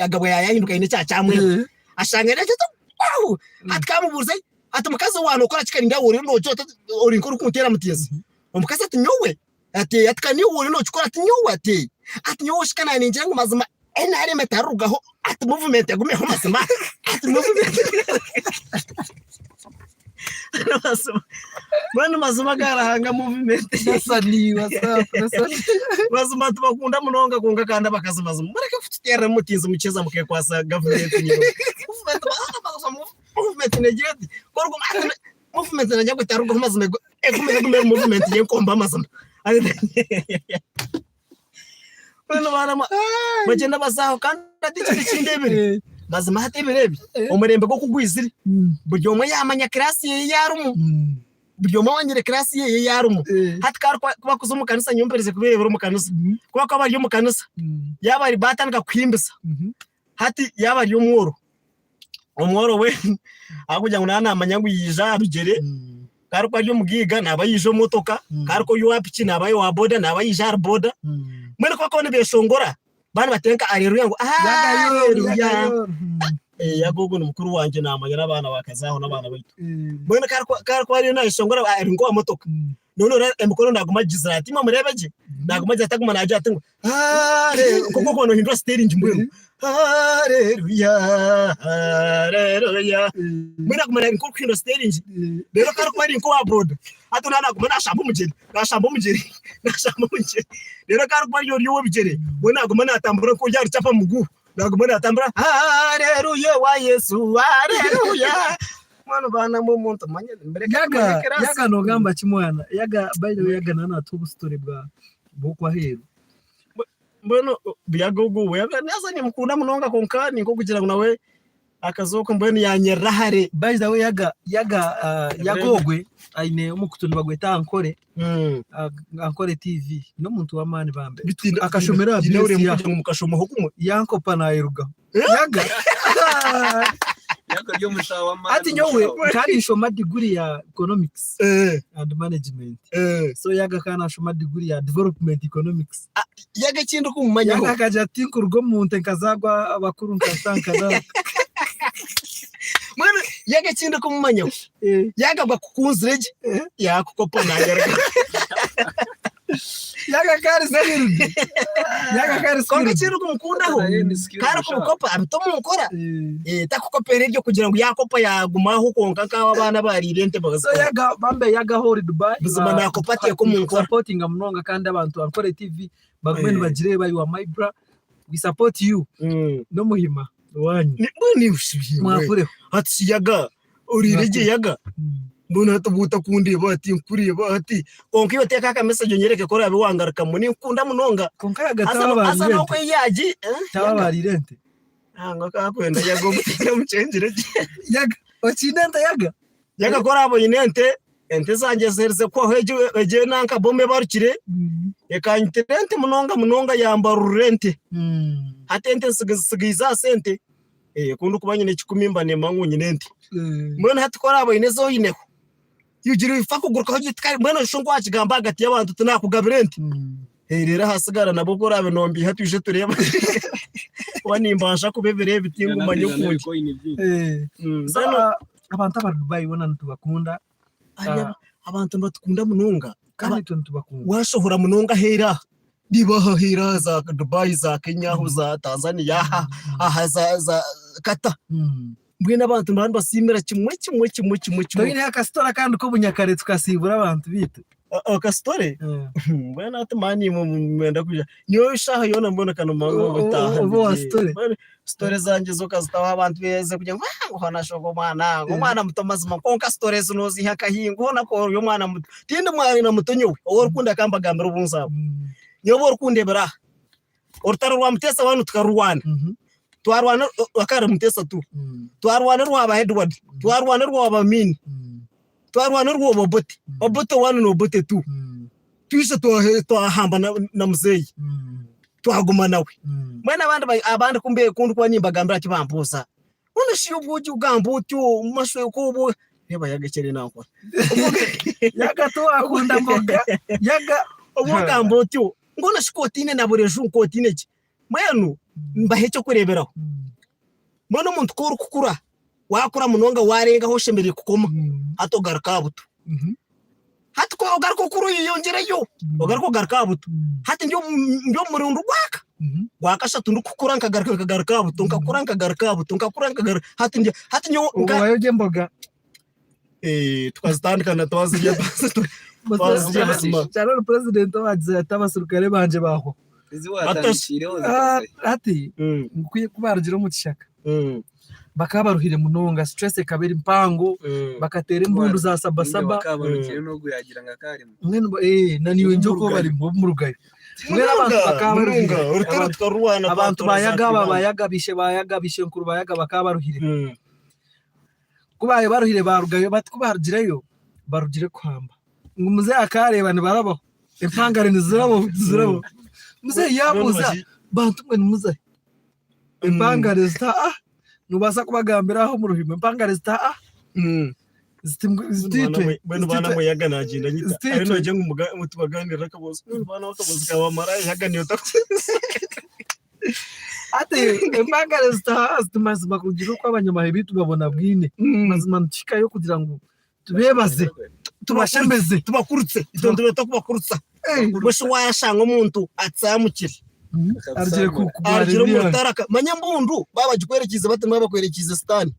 agabwa yaahinduka haine eki kyamweba ashanga gwaho hati ku amubuuza ati mukazi waawe nookora ki karinga oriyo noogira oti ori nk'orikunteera mutinzi? Omukazi ati nyowe? Ati ati ka niiwe oriyo nookikora ati nyowe? Ati ati nyowe shi ka naaningira ngu mazima NRM etarirugaho ati movement egumeho mazima ati movement Mbwenu mazima aga Ruhanga movement Nasani, what's up, Nasani? Mazima tubakunda munonga kwonka kandi abakazi mazima mureke kututeerera mutinzi mukyeza mukekwasa gavumenti nyine. Movement movement negira eti koruguma ati movement nagira ngu etarugaho mazima egume egume movement y'enkombe amazima. Mbwenu baana mwe bagyenda baza aho kandi hati ekintu ekindebire mazima hati ebiro ebi omurembe gw'okugwizire buri omwe yamanya kirasi ye ei arimu buri omwe amanyire kirasi ye ei arimu hati ku arikuba kuza omu kanisa nyowe mperize kubireebera omu kanisa ku barikuba bari omu kanisa yaaba batandika kuhimbisa hati yaaba ari omworo Omworo we ahabw'okugira ngu naaba naamanya ngu yaija aha bigyere, ku arikuba ari omugaiga naaba yaija omu motoka, ku arikuba ari owa piki naaba owa boda naaba yaija ahari boda. Mbwenu ku barikuba nibeeshongora baaba nibateera nka areruya ngu areruya. Yaga ogwo ni mukuru wangye naamanya n'abaana ba Kazaaho n'abaana baitu. Mbwenu ku arikuba ariyo naayeshongora ari nk'owa motoka, noona oreba emikono naaguma agigizire ati, imwe mureebe gye, naaguma agira ati aguma naagira ati ngu Nk'oku orikuba noohindura siteeringi mbwenu. Haleluya, haleluya. Mbwenu aguma ari nk'orikuhindura siteeringi. Reero ku arikuba ari nk'owa boda, hati naaba naaguma naashamba omugyere, naashamba omugyere, naashamba omugyere. Reero ku arikuba ari ori ow'ebigyere, we naaguma naatambura nk'ori aha rukyapa muguhu. Naaguma naatambura, haleluya owa Yesu, haleluya. Mbwenu baana mwe omuntu manya mureke Yaga, tumanye kiraasi. yaga nogamba ki mwana? Yaga, by the way, yaga naaba naatuha obusitore bwa bw'okw'aheeru. Mbwenu Buyaga ogu we naza nimukunda munonga kwonka ni nk'okugira ngu nawe akazooka mbwenu yanyerera hare. By the way Yaga Yaga uh, Yaga ogwe aine omukutu nibagweta Ankole uh, Ankole TV n'omuntu w'amaani bambe akashomera aha Biine BS ya kugira ngu mukashomaho kumwe. yankopa nayerugaho Yaga Yaga ori omushaho w'amaani. ati nyowe omushaho. kandi nshoma diguri ya economics and management so yaga kandi nashoma diguri ya development economics Yaga ekindi okumumanyaho. Yaga akagira ati nkuruga omu nte nkazagwa abakuru nkasankana Mbwenu yaga ekindi okumumanyaho. Yaga bwa kukunzire gye yakukopa nayereka. Yaga kari skilled. Yaga kari Kwonka skilled. ekindi okumukundaho Naye ni skill ku omushaho. arikubukopa abita omu nkora. Takukopera eryo kugira ngu yakopa yagumaho kwonka nk'abo abaana abariire ente So bakazikora. yaga bambe yaga aho ori Dubai. Buzima nakopa ateeka omu nkora. Supportinga munonga kandi abantu Ankole TV bagume nibagireeba you are my bra. We support you. N'omuhima wanyu. Mbwenu iwe Mwakureho. hati shi yaga oriire gye yaga mbwenu hati obu otakundeeba hati nkureeba hati kwonka iwe teeka aka message onyereke ku oraabe wangarukamu ninkukunda munonga Kwonka yaga haza taba haza bariire n'oku ente. eyagi Taba yaga bariire ente. nangwa kakwenda yaga omukyengire gye Yaga okiine ente yaga? Yaga ku oraabe oine ente. Ente zangye ziherize kuhwaho egyo egyo nanka bomu ebarukire ekanyitira ente munonga munonga yambarurira ente. Hati ente nsigaize aha sente ku ndikuba nyine kikumi mba nimba ngu nyine ente. Mbwenu hati ku oraabe oine ezi oineho, ogira ofa kugurukaho ogire oti kare mbwenu noshusha nku waakigamba ahagati y'abantu oti naakugabira ente. Reero ahasigara nabwo ku oraabe nombiiha twije tureebe kuba nimbaasa kuba ebiro ebi tingumanya oku ndi. So abantu abari Dubai boona nitubakunda. Abantu nibatukunda munonga. Kandi itwe nitubakunda. Washohora munonga aheeru aha, reeba aha aheeru aha za Dubai, za Kenya aho za Tanzania aha, aha za Qatar. Mbwenu abantu nibaba nibasiimira kimwe kimwe kimwe kimwe kimwe. Toineho akasitore akandi k'obunyakare tukasiibura abantu baitu? Akasitore? Mbwenu hati mani imwe mwenda kwija. Nyowe eshaaha yoona mbwenu ka nimba ngu ntaaha Obe owa sitore. Mbwenu sitore zangye zo okazitaho abantu beeze kugira ngu aah ngu hoona shi ogu omwana ngu omwana muto mazima kwonka sitore ezi nooziiha nkahi ngu hoona ku ori omwana muto. Tindi mwana muto nyowe, ou orikunda ka mbagambire obu nzaarwa. Nyowe obu orikundeebera aha, Orutaro rwa Muteesa I tukarurwana, twarwana akaba ari Muteesa II, twarwana orwa ba Edward, twarwana orwa ba Amin, twarwana orwa Obote, Obote I na Obote II, twija twahamba na muzeeyi twaguma nawe. Mbwenu abandi abandi ku ndikuba nimbagambira tibambuuza, mbwenu shi obwo ogamba otyo mashweka obwo, reeba yaga eki eriyo nankora. Yaga tiwakunda mboga, yaga. Obwo ogamba otyo Mbwenu shi ku otaine na bureju, ku otaine ki? Mbwenu mbahe eky'okureeberaho. Mbwenu omuntu ku orikukura, waakura munonga waarenga ahu oshemereire kukoma, hati ogaruka aha buto. Hati ku ogaruka okura oyeyongyereyo, ogaruka ogaruka aha buto. Hati ndi omu ndi omu murundi gwaka, gwakashatu ndikukura nkagaruka nkagaruka aha buto, nkakura nkagaruka aha buto, nkakura nkagaruka, hati ndi hati nyowe Obwo wayogya emboga. Tukazitandika na twazirya twazirya buzima. Kyaro ori president owagize ati abaserukare bangye bahwaho. Ezi watandikiireho zikazahi? Hati ngu ku barugire omu kishaka bakaba baruhire munonga stress ekaba eri mpango bakateera embundu za sabasaba. Bakaba barugireyo n'ogu yagira ngu akarimu. Mbwenu na naiwe nyowe okaba orimu omurugayo. Mbwenu abantu bakaba baruhire. Orutaro tukarurwana. Abantu bayaga aba bayaga baishe bayaga baishenkuru bayaga bakaba baruhire. Ku baabaire baruhire baarugayo bati ku baarugireyo barugire kuhamba ngu muzeeyi akaareeba nibarabaho empangare nizirabaho nizirabaho muzeeyi yaabuuza bantu mwe nimuzahi empangare ziti aa noobaasa kubagambira aho omu ruhime empangare ziti aa ziti ziti itwe Mbwenu ziti baana itwe muyaga nagyenda nyita Ziti ari itwe. nogira ngu ngu tubaganirire akabozi mbwenu baana akabozi kabamara yaga niyo Hati empangare zitaha ziti mazima kugira oku abanyamahe baitu babona bwine mazima nituhikayo kugira ngu tubebaze tubashemeze tubakurutse itwe nitureeta kubakurutsa mbwenu washanga omuntu atsamukire arugire arugire omu rutaro manya embundu baaba bagikwerekiize bati nibaba bakwerekiize sitaane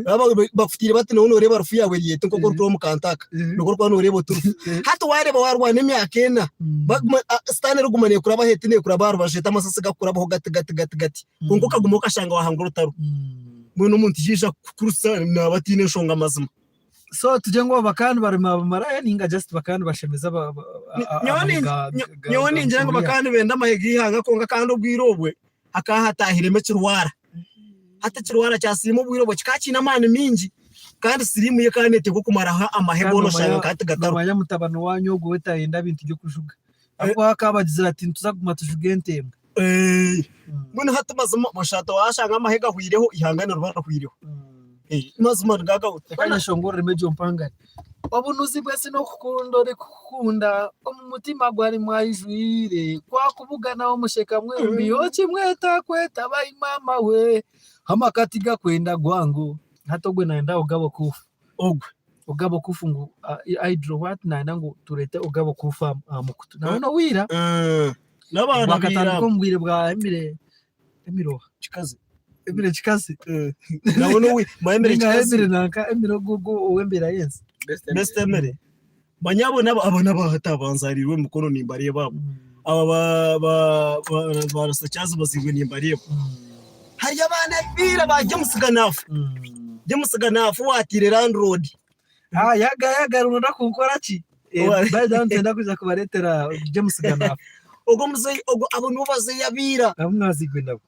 Baba bakufutiire bati nooba nooreeba rufu yaawe eri eti nk'oku orikuba omu kantu aka nikwo orikuba nooreeba oturufu. Hati waareeba waarwana emyaka ena, sitaane erikuguma neekurabaho eti neekuraba aha rubaju eti amasasi gakukurabaho gati gati gati gati kwonka okaguma okashanga waahangura orutaro. Mbwenu omuntu yaija kukukurutsa naaba ataine nshonga mazima. So tugire ngu abo bakaba nibarema bamaraya ninga just bakaba nibashemeza Nyowe ningira ngu bakaba nibenda amahe g'eihanga kwonka kandi obwire obwe hakaba hataahiremu ekirwara. Hati ekirwara kya siriimu obwire obwo kikaba kiine amaani maingi kandi siriimu yo ekaba neeteekwa kumaraho amahe Kandi goona oshanga nomanya nka hati gatariho. nomanya mutabani wanyu ogwo we tayenda bintu by'okujuga ahabw'okuba akaba abagizire ati nituza kuguma tujuge entembwa. Mbwenu hati mazima oshanga washanga amahe gahwireho eihanga niriba rihwireho. Mazima nigaga Reka nyeshongoreremu egyo mpangare. Obunuzi bw'ensi n'okukunda orikukukunda, omu mutima gwe arimu aijwire, ku akubugana omusheka mwembi, okimweta kweta bai maama we, amaka tigakwenda gwango. Hati ogwe nayenda Ogaba Okuufu. Ogwe. Ogaba Okuufu ngu I draw what nayenda ngu tureete Ogaba Okuufu aha mukutu. Nawe n'owa ira. N'abaana Ngu akatandika b'ira. omu bwire bwa Emire, Emire oha? Kikazi. Emire Kikazi. Nawe n'owa manya Emire Ninga Kikazi. Emire nanka Emire ogwo ogwo ow'embeera y'ensi. Best Emire. Manya abo nabo abo n'abahati abanzarirwe omu mukono nimbareeba abo. Aba ba ba ba ba Rusakyazi baziirwe nimbareeba. Hariyo abaana b'ira ba James Ganafu. James Ganafu owatiire landlord. Ah, yaga yaga runonda kunkora ki? Eh, by the way, nitwenda kwija kubareetera James Ganafu. Ogwo muzeeyi ogwo abo nibo bazeeyi ab'ira. Abu mwaziirwe nabo.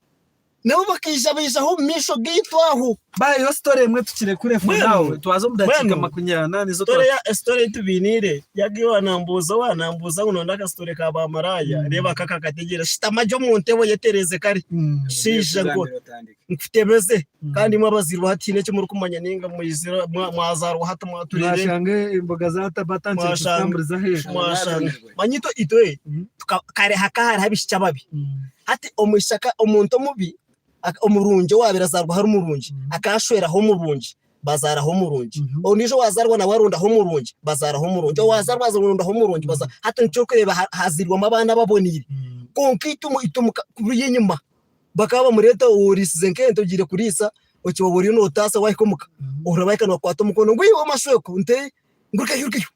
Nabo bakaija baijaho omu maisho gaitu aho. Baheyo story emwe tukirekure for Mbwenu, now twaza omu dakiika mbwenu, makumyana nizo story twa ya story ei tubainiire yaga wanambuuza wanambuuza ngu nonda akasitore ka baamaraaya reeba akaka akategyere shutama gye omu ntebe oyetereeze kare shaija ngu nkutebeze kandi imwe abazairwe hati haine eki murikumanya ninga mwizire mwazaarwa hati mwatureebe Mwashanga emboga zata batandikire mwashanga kuzitamburiza aheeru. mwashanga manya itwe itwe tuka kare hakaba hariho abaishiki ababi Hati omwishiki omuntu omubi omurungi owaabaire azaarwaho ari murungi akashweraho omurungi bazaaraho omurungi. Ondiijo owaazaarwa nawe arondaho omurungi bazaaraho omurungi. Owaazaarwa arondaho omurungi bazaara. Hati nikyo orikureeba hazairwemu abaana ababoneire. Kwonka itwe itwe kuriya enyima bakaba bamureeta oriisize nk'ente ogiire kuriisa okiba oriyo nootaasa waahika omuka ohurira baahika nibakukwata omukono ngu iwe mashweko nte ngu rugayo rugayo.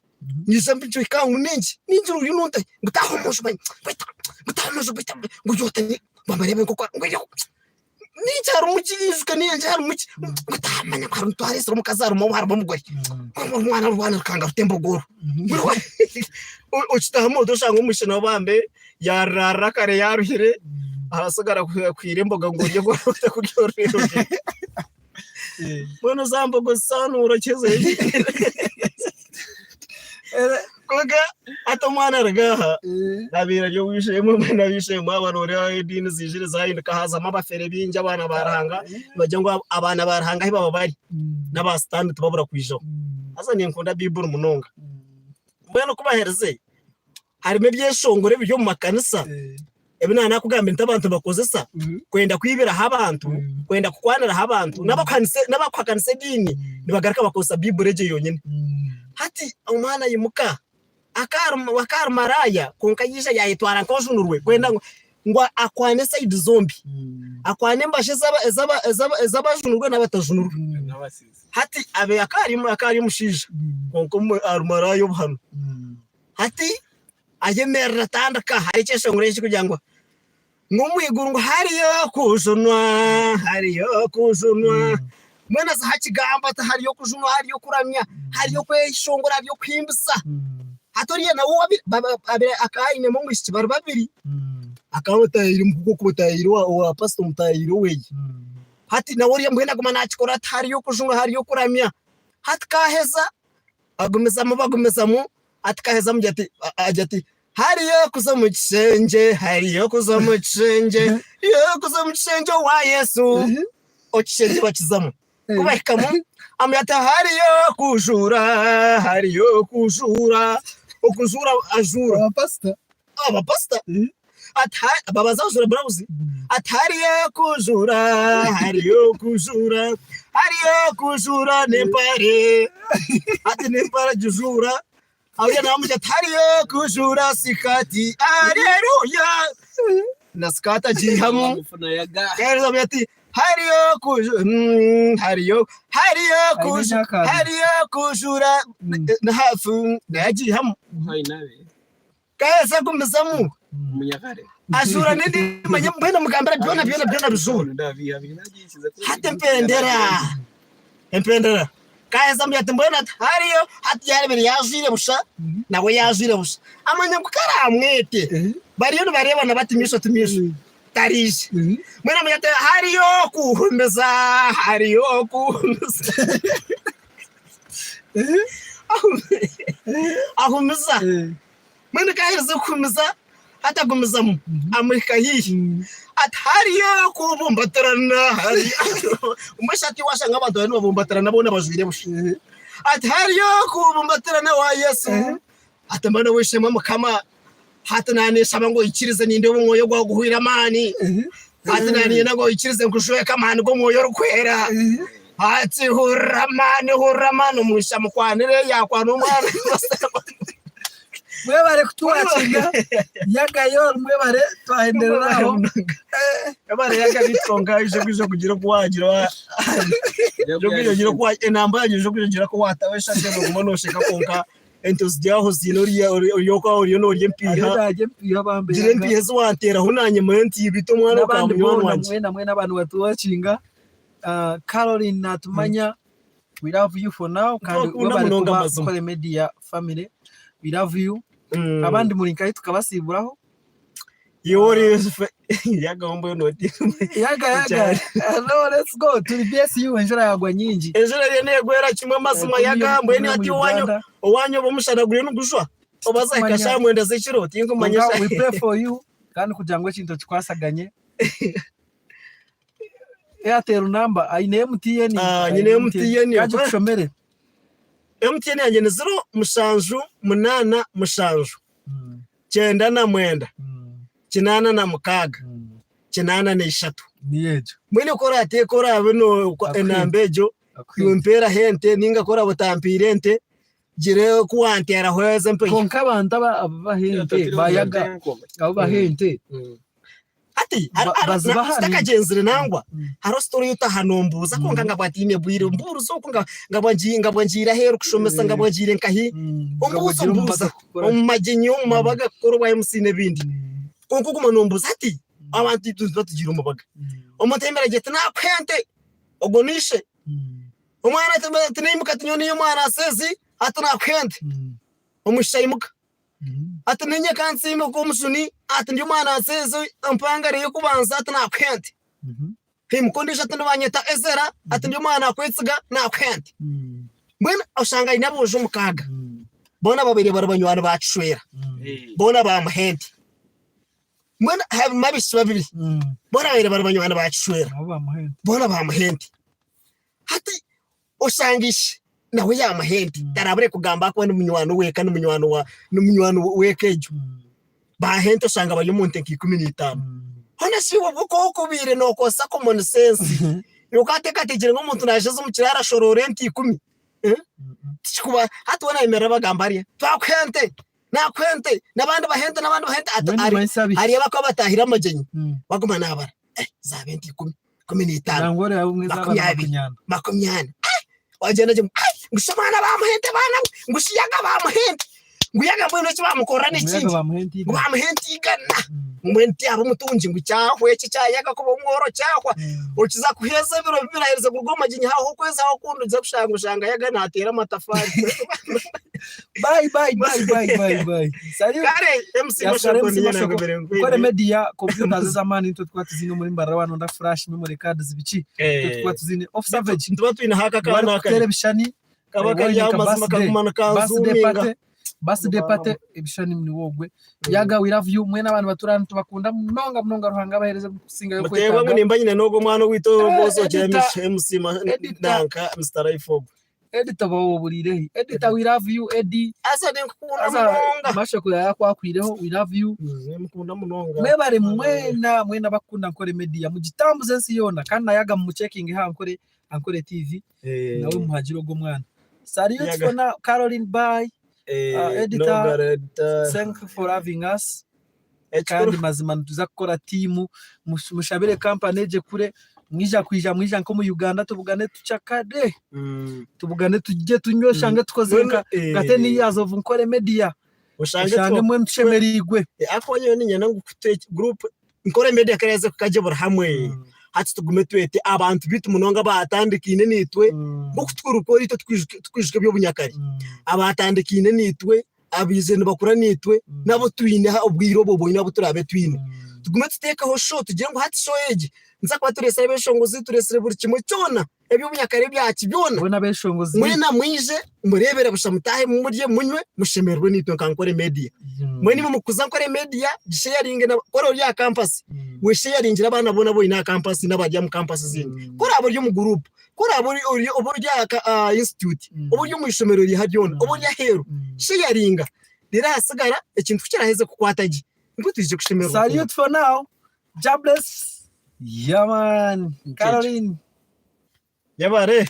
Nyija mbicweka ngu ninki ninki oriyo nontahi ngu taaha omu nju manya baitu ngu taaha omu nju baitu ngu yotanye babarebe nk'oku ngu eyo ninki harimu ki ijuka ninki harimu ki ngu taaha manya ngu harimu twareesire omukazi harimu harimu omugore ngu orwana orwana rukanga rutemba ogoro okitaahamu oti oshanga omwishiki nawe bambe yaarara kare yaaruhire arasigara kuhiira emboga ngu orye kurya orurere. Mbwenu za mbogo zisaanuura kize. Kwonka hati omwana aruga aha abaire ari ow'eishe-emwe mbwenu ab'eishe-emwe aba nooreeba ediini ziijire zaahinduka haazamu abafere baingi abaana ba Ruhanga nibagira ngu abaana ba Ruhanga ahu baba bari n'aba sitaane tibabura kwijaho. Haza ninkunda Baiburi munonga. Mbwenu ku baherize harimu ebyeshongoro ebiri omu makanisa ebi naaba naakugambira nti abantu nibakozesa kwenda kwibiraho abantu, kwenda kukwaniraho abantu, n'abakuhakanisa ediini nibagaruka bakozesa Baiburi egyo yonyine. Hati omwana aimuka akaba ari maraaya kwonka yaija yaayetwara nk'ojunirwe kwenda ngu akwane sayidi zombi, akwane embaju ez'abajunirwe n'abatajunirwe. Hati akaba ari omushaija kwonka ari maraaya obuhame. Hati ayemerera atandika hariho ekyeshongoro eki kugira ngu ngu omu iguru ngu hariyo okujunwa hariyo okujunwa mbwenu aza aha kigambo ati hariyo okujunwa hariyo okuramya hariyo okweshongora hariyo okuhimbisa hati oriya nawe owabaire akaba ainemu omwishiki bari babiri akaba mutaahire nk'oku mutaahire owa pasita omutaahire oweye hati nawe oriya mbwenu aguma naakikora ati hariyo okujunwa hariyo okuramya hati kaaheza Bagumizamu bagumizamu ati kaheza amugira ati agira ati hariyo kuza omu kishengye hariyo kuza omu kishengye hariyo kuza omu kishengye owa Yesu okishengye bakizamu ku bahikamu amugira ati hariyo kujuura hariyo kujuura okujuura ajuura Abapasita. Abapasita ati ha- babaza bajura burawuzi ati hariyo kujura hariyo kujura hariyo kujura n'empare ati n'empare agijura ariyo namugira ati hariyo kujura sikati areruya na sikati agiihamu Amufuna yaga. Kandi amugira ati hariyo kujura hariyo hariyo Aine kujura eby'akabi. hariyo kujura na hafu nayo agiihamu Ainabe. Kaheza agumizamu Omunyakare. ajuura n'endi manya mbwenu amugambira byona byona byona bijuura. Hati empendera empendera kaheza amugira ati mbwenu ati hariyo hati yarebire yajwire busha nawe yajwire busha amanya ngu karamwete bariyo nibarebana bati maisho to maisho tariija mbwenu amugira ati hariyo okuhumiza hariyo okuhumiza Ahumiza. Mbwenu ku aherize kuhumiza, hati agumizamu amuhika haihi ati hariyo kubumbatirana mbwenu shi hati washanga abantu bariyo nibabumbatirana boona bajwaire busha ati hariyo kubumbatirana wa Yesu ati mbwenu ow'eishe-emwe Mukama hati naaneshaba ngu oikirize nindeeba omwoyo gwawe guhwaire amaani hati naaniinyenda ngu oikirize nkujweke amaani g'omwoyo orikwera ati hurira amaani hurira amaani omwishiki amukwanire yaakwana omwana Mwebare kutuwakinga yagayo mwebare twahenderera aho. Ebare yaga bitu kwonka ije kwija kugira oku wagira ije kwija kugira oku enamba yangye ije kwija kugira oku wataho eshagama ogume nosheka kwonka Ente ziri aho ziine oriya ori okwaho oriyo norya empiiha. Hariyo naarya empiiha bambe Gira empiiha ezi wanteeraho naanye manya nti beitu omwana okaba N'abandi munywani boona wangye. mwena mwena abantu batuwakinga Caroline natumanya we love you for now kandi Nitubakunda webale munonga kuba mazima. Nkore Media family we love you abandi muri nkahi tukabasiiburaho. Iwe ori yaga mbwenu oti Yaga yaga. No, let's go. Turi BSU enjura yagwa nyingi. Enjura eriyo negwera kimwe amazima yaga mbwenu hati owanyu owanyu oba omushana guriyo nigujwa oba zahika shaaha mwenda z'ekiro tinkumanya. We pray for you kandi kugira ngu ekintu okikwasaganye. Airtel number aine MTN. Ah, nyine MTN. Kagikushomere. MTN yangye ni 0787 99 86 83. Niyo egyo. Mbwenu ku oraateeka oraabe enamba egyo, iwe mpeeraho ente nainga ku oraabe otampiire ente, gira oku wanteeraho ezo empiiha. Kwonka abantu abu baha ente bayaga, abu baha ente. Hati tutakagyenzire nangwa hariho story ei otaha nombuuza kwonka nkaba ntiine bwire mbuurize okwo nkaba ngiire aheeru kushomesa nkaba ngiire nkahi ombuuza ombuuza omu magyenyi omu mabaga kukora obwa MC n'ebindi kwonka oguma nombuuza hati abantu itwe nituba tugiire omu mabaga omuntu ayemera agira ati nakuha ente ogwo n'ishe omwana ati naimuka ati nyowe niiwe mwana nsezi ati nakuha ente omwishiki aimuka. Ati ninye ka nsiime nk'omujuni, ati ndi omwana nseezi empangare y'okubanza, ati naakuha ente. Haimuka ondiijo ati nibanyeta Ezera, ati ndi omwana akwetsiga, naakuha ente. Mbwenu oshanga aine aboojo mukaaga, boona babaire bari banywani ba kishwera, boona baamuha ente. Mbwenu harimu abaishiki babiri, boona babaire bari banywani ba kishwera, boona baamuha ente. Hati Oshanga ishe nawe yaamuha ente, tarabure kugamba ahakuba ni munywani w'eka, ni munywani wa ni munywani w'eka egyo. Baaha ente oshanga bari omu nte nka 15. Hoona shi iwe ku okubaire nookozesa common sense, iwe okaateekateekire ngu omuntu naija aze omu kiraaro ashoroore ente ikumi? Tikikuba hati weena ayemerera abagamba arya, twakuha ente, naakuha ente, n'abandi baha ente, n'abandi baha ente, hati Mbwenu hari manyisa biki? hariyo abakuba bataahire amagyenyi, baguma naabara, zaaba ente ikumi. 15, Nangwa oreba bumwe zaba na 20, 40. 40. Ai! Wagyenda gye ngu ai! Ngu shi abaana bamuha ente baana mwe, ngu shi yaga bamuha ente, ngu yaga mbwenu eki bamukorera Ngu yaga n'ekindi, bamuha ente ngu igana. bamuha ente igana, ngu mbwenu tiyaba omutungi ngu kyahwa eki ekya yaga kuba omworo kyahwa. Okiza kuheeza ebiro bibiri aherize kuruga omu magyenyi hahwaho okwezi hahwaho okundi oza kushanga oshanga yaga nateera amatafaari. Bye bye bye bye bye bye. Salute. Kare MC Yasigara Mashoko MC niyo Mashoko. nangobere Nkore nkwine. media computers ez'amaani nitwe tukuba tuziine omuri Mbarara wano nda flash memory cards biki nitwe tukuba tuziine off savage. Nituba twine haka Wari akaana kuteera akari ebishushani kaba kari waine aho nka mazima birthday kaguma birthday nikanzuminga. party birthday party ebishushani niwe ogwe. Yaga we love you mwena abantu batura hanu tubakunda munonga munonga Ruhanga abahereze kusingayo Muteebwa ngu kwetaaga. nimba nyine n'ogwo omwana owaitu Eh, owozokyera editor MC editor nanka Mister Life ogwo. Editor oba woburiire hi? Editor we love you Eddy. Haza ninkukunda Haza munonga. Mashoko yayakwakweireho we love you. Nimukunda munonga. Mwebare mwena mwena abakukunda Ankole Media mugitambuze ensi yoona kandi nayaga mumucekinge ha Ankole Ankole TV nawe mumuhagire ogwo omwana. Salute Yaga. for now Caroline bye. Editor Nogara editor. thank you for having us. Ekikuru Kandi mazima nituza kukora tiimu mushabire kampani egye kure mwija kwija mwija nk'omu Uganda tubugane tucakare tubugane tugye tunywe oshange tukozire nka nka 10 years of Nkore Media oshange oshange mbwenu tushemereirwe. Ahakuba nyowe niinyenda ngu group Nkore Media ku eraaze kukagyebura hamwe hati tugume twete abantu baitu munonga abaatandikaine naitwe nk'oku turikukora itwe tukwijuka eby'obunyakare abaatandikaine naitwe abaizire nibakura naitwe n'abu twine obwire obu obwonyine abu turaabe twine. Tugume tuteekeho show tugire ngu hati show egi nituza kuba tureetsire abeshongozi, tureetsire buri kimwe kyona eby'obunyakare ebyaki byona. Boona abeshongozi. Mwena mwije mureebere busha mutaahemu murye munywe mushemererwe naitwe nka Nkore Media. Mbwenu imwe mukuza Nkore Media gisheyaringe na ku ori aha campus wesheyaringire abaana boona abu oine aha campus n'abari omu campus ezindi. Ku oraabe ori omu group Ku oraabe ori ori oba ori aha ka aha institute, oba ori omu ishomero riiha ryona, oba ori aheeru, sheyaringa reero ahasigara ekintu ku kiraheze kukwata gye, nibwo twije kushemererwa kumwe. Salute for now. Jah bless. Yeah man. Nikyo ekyo. Caroline. Yebare.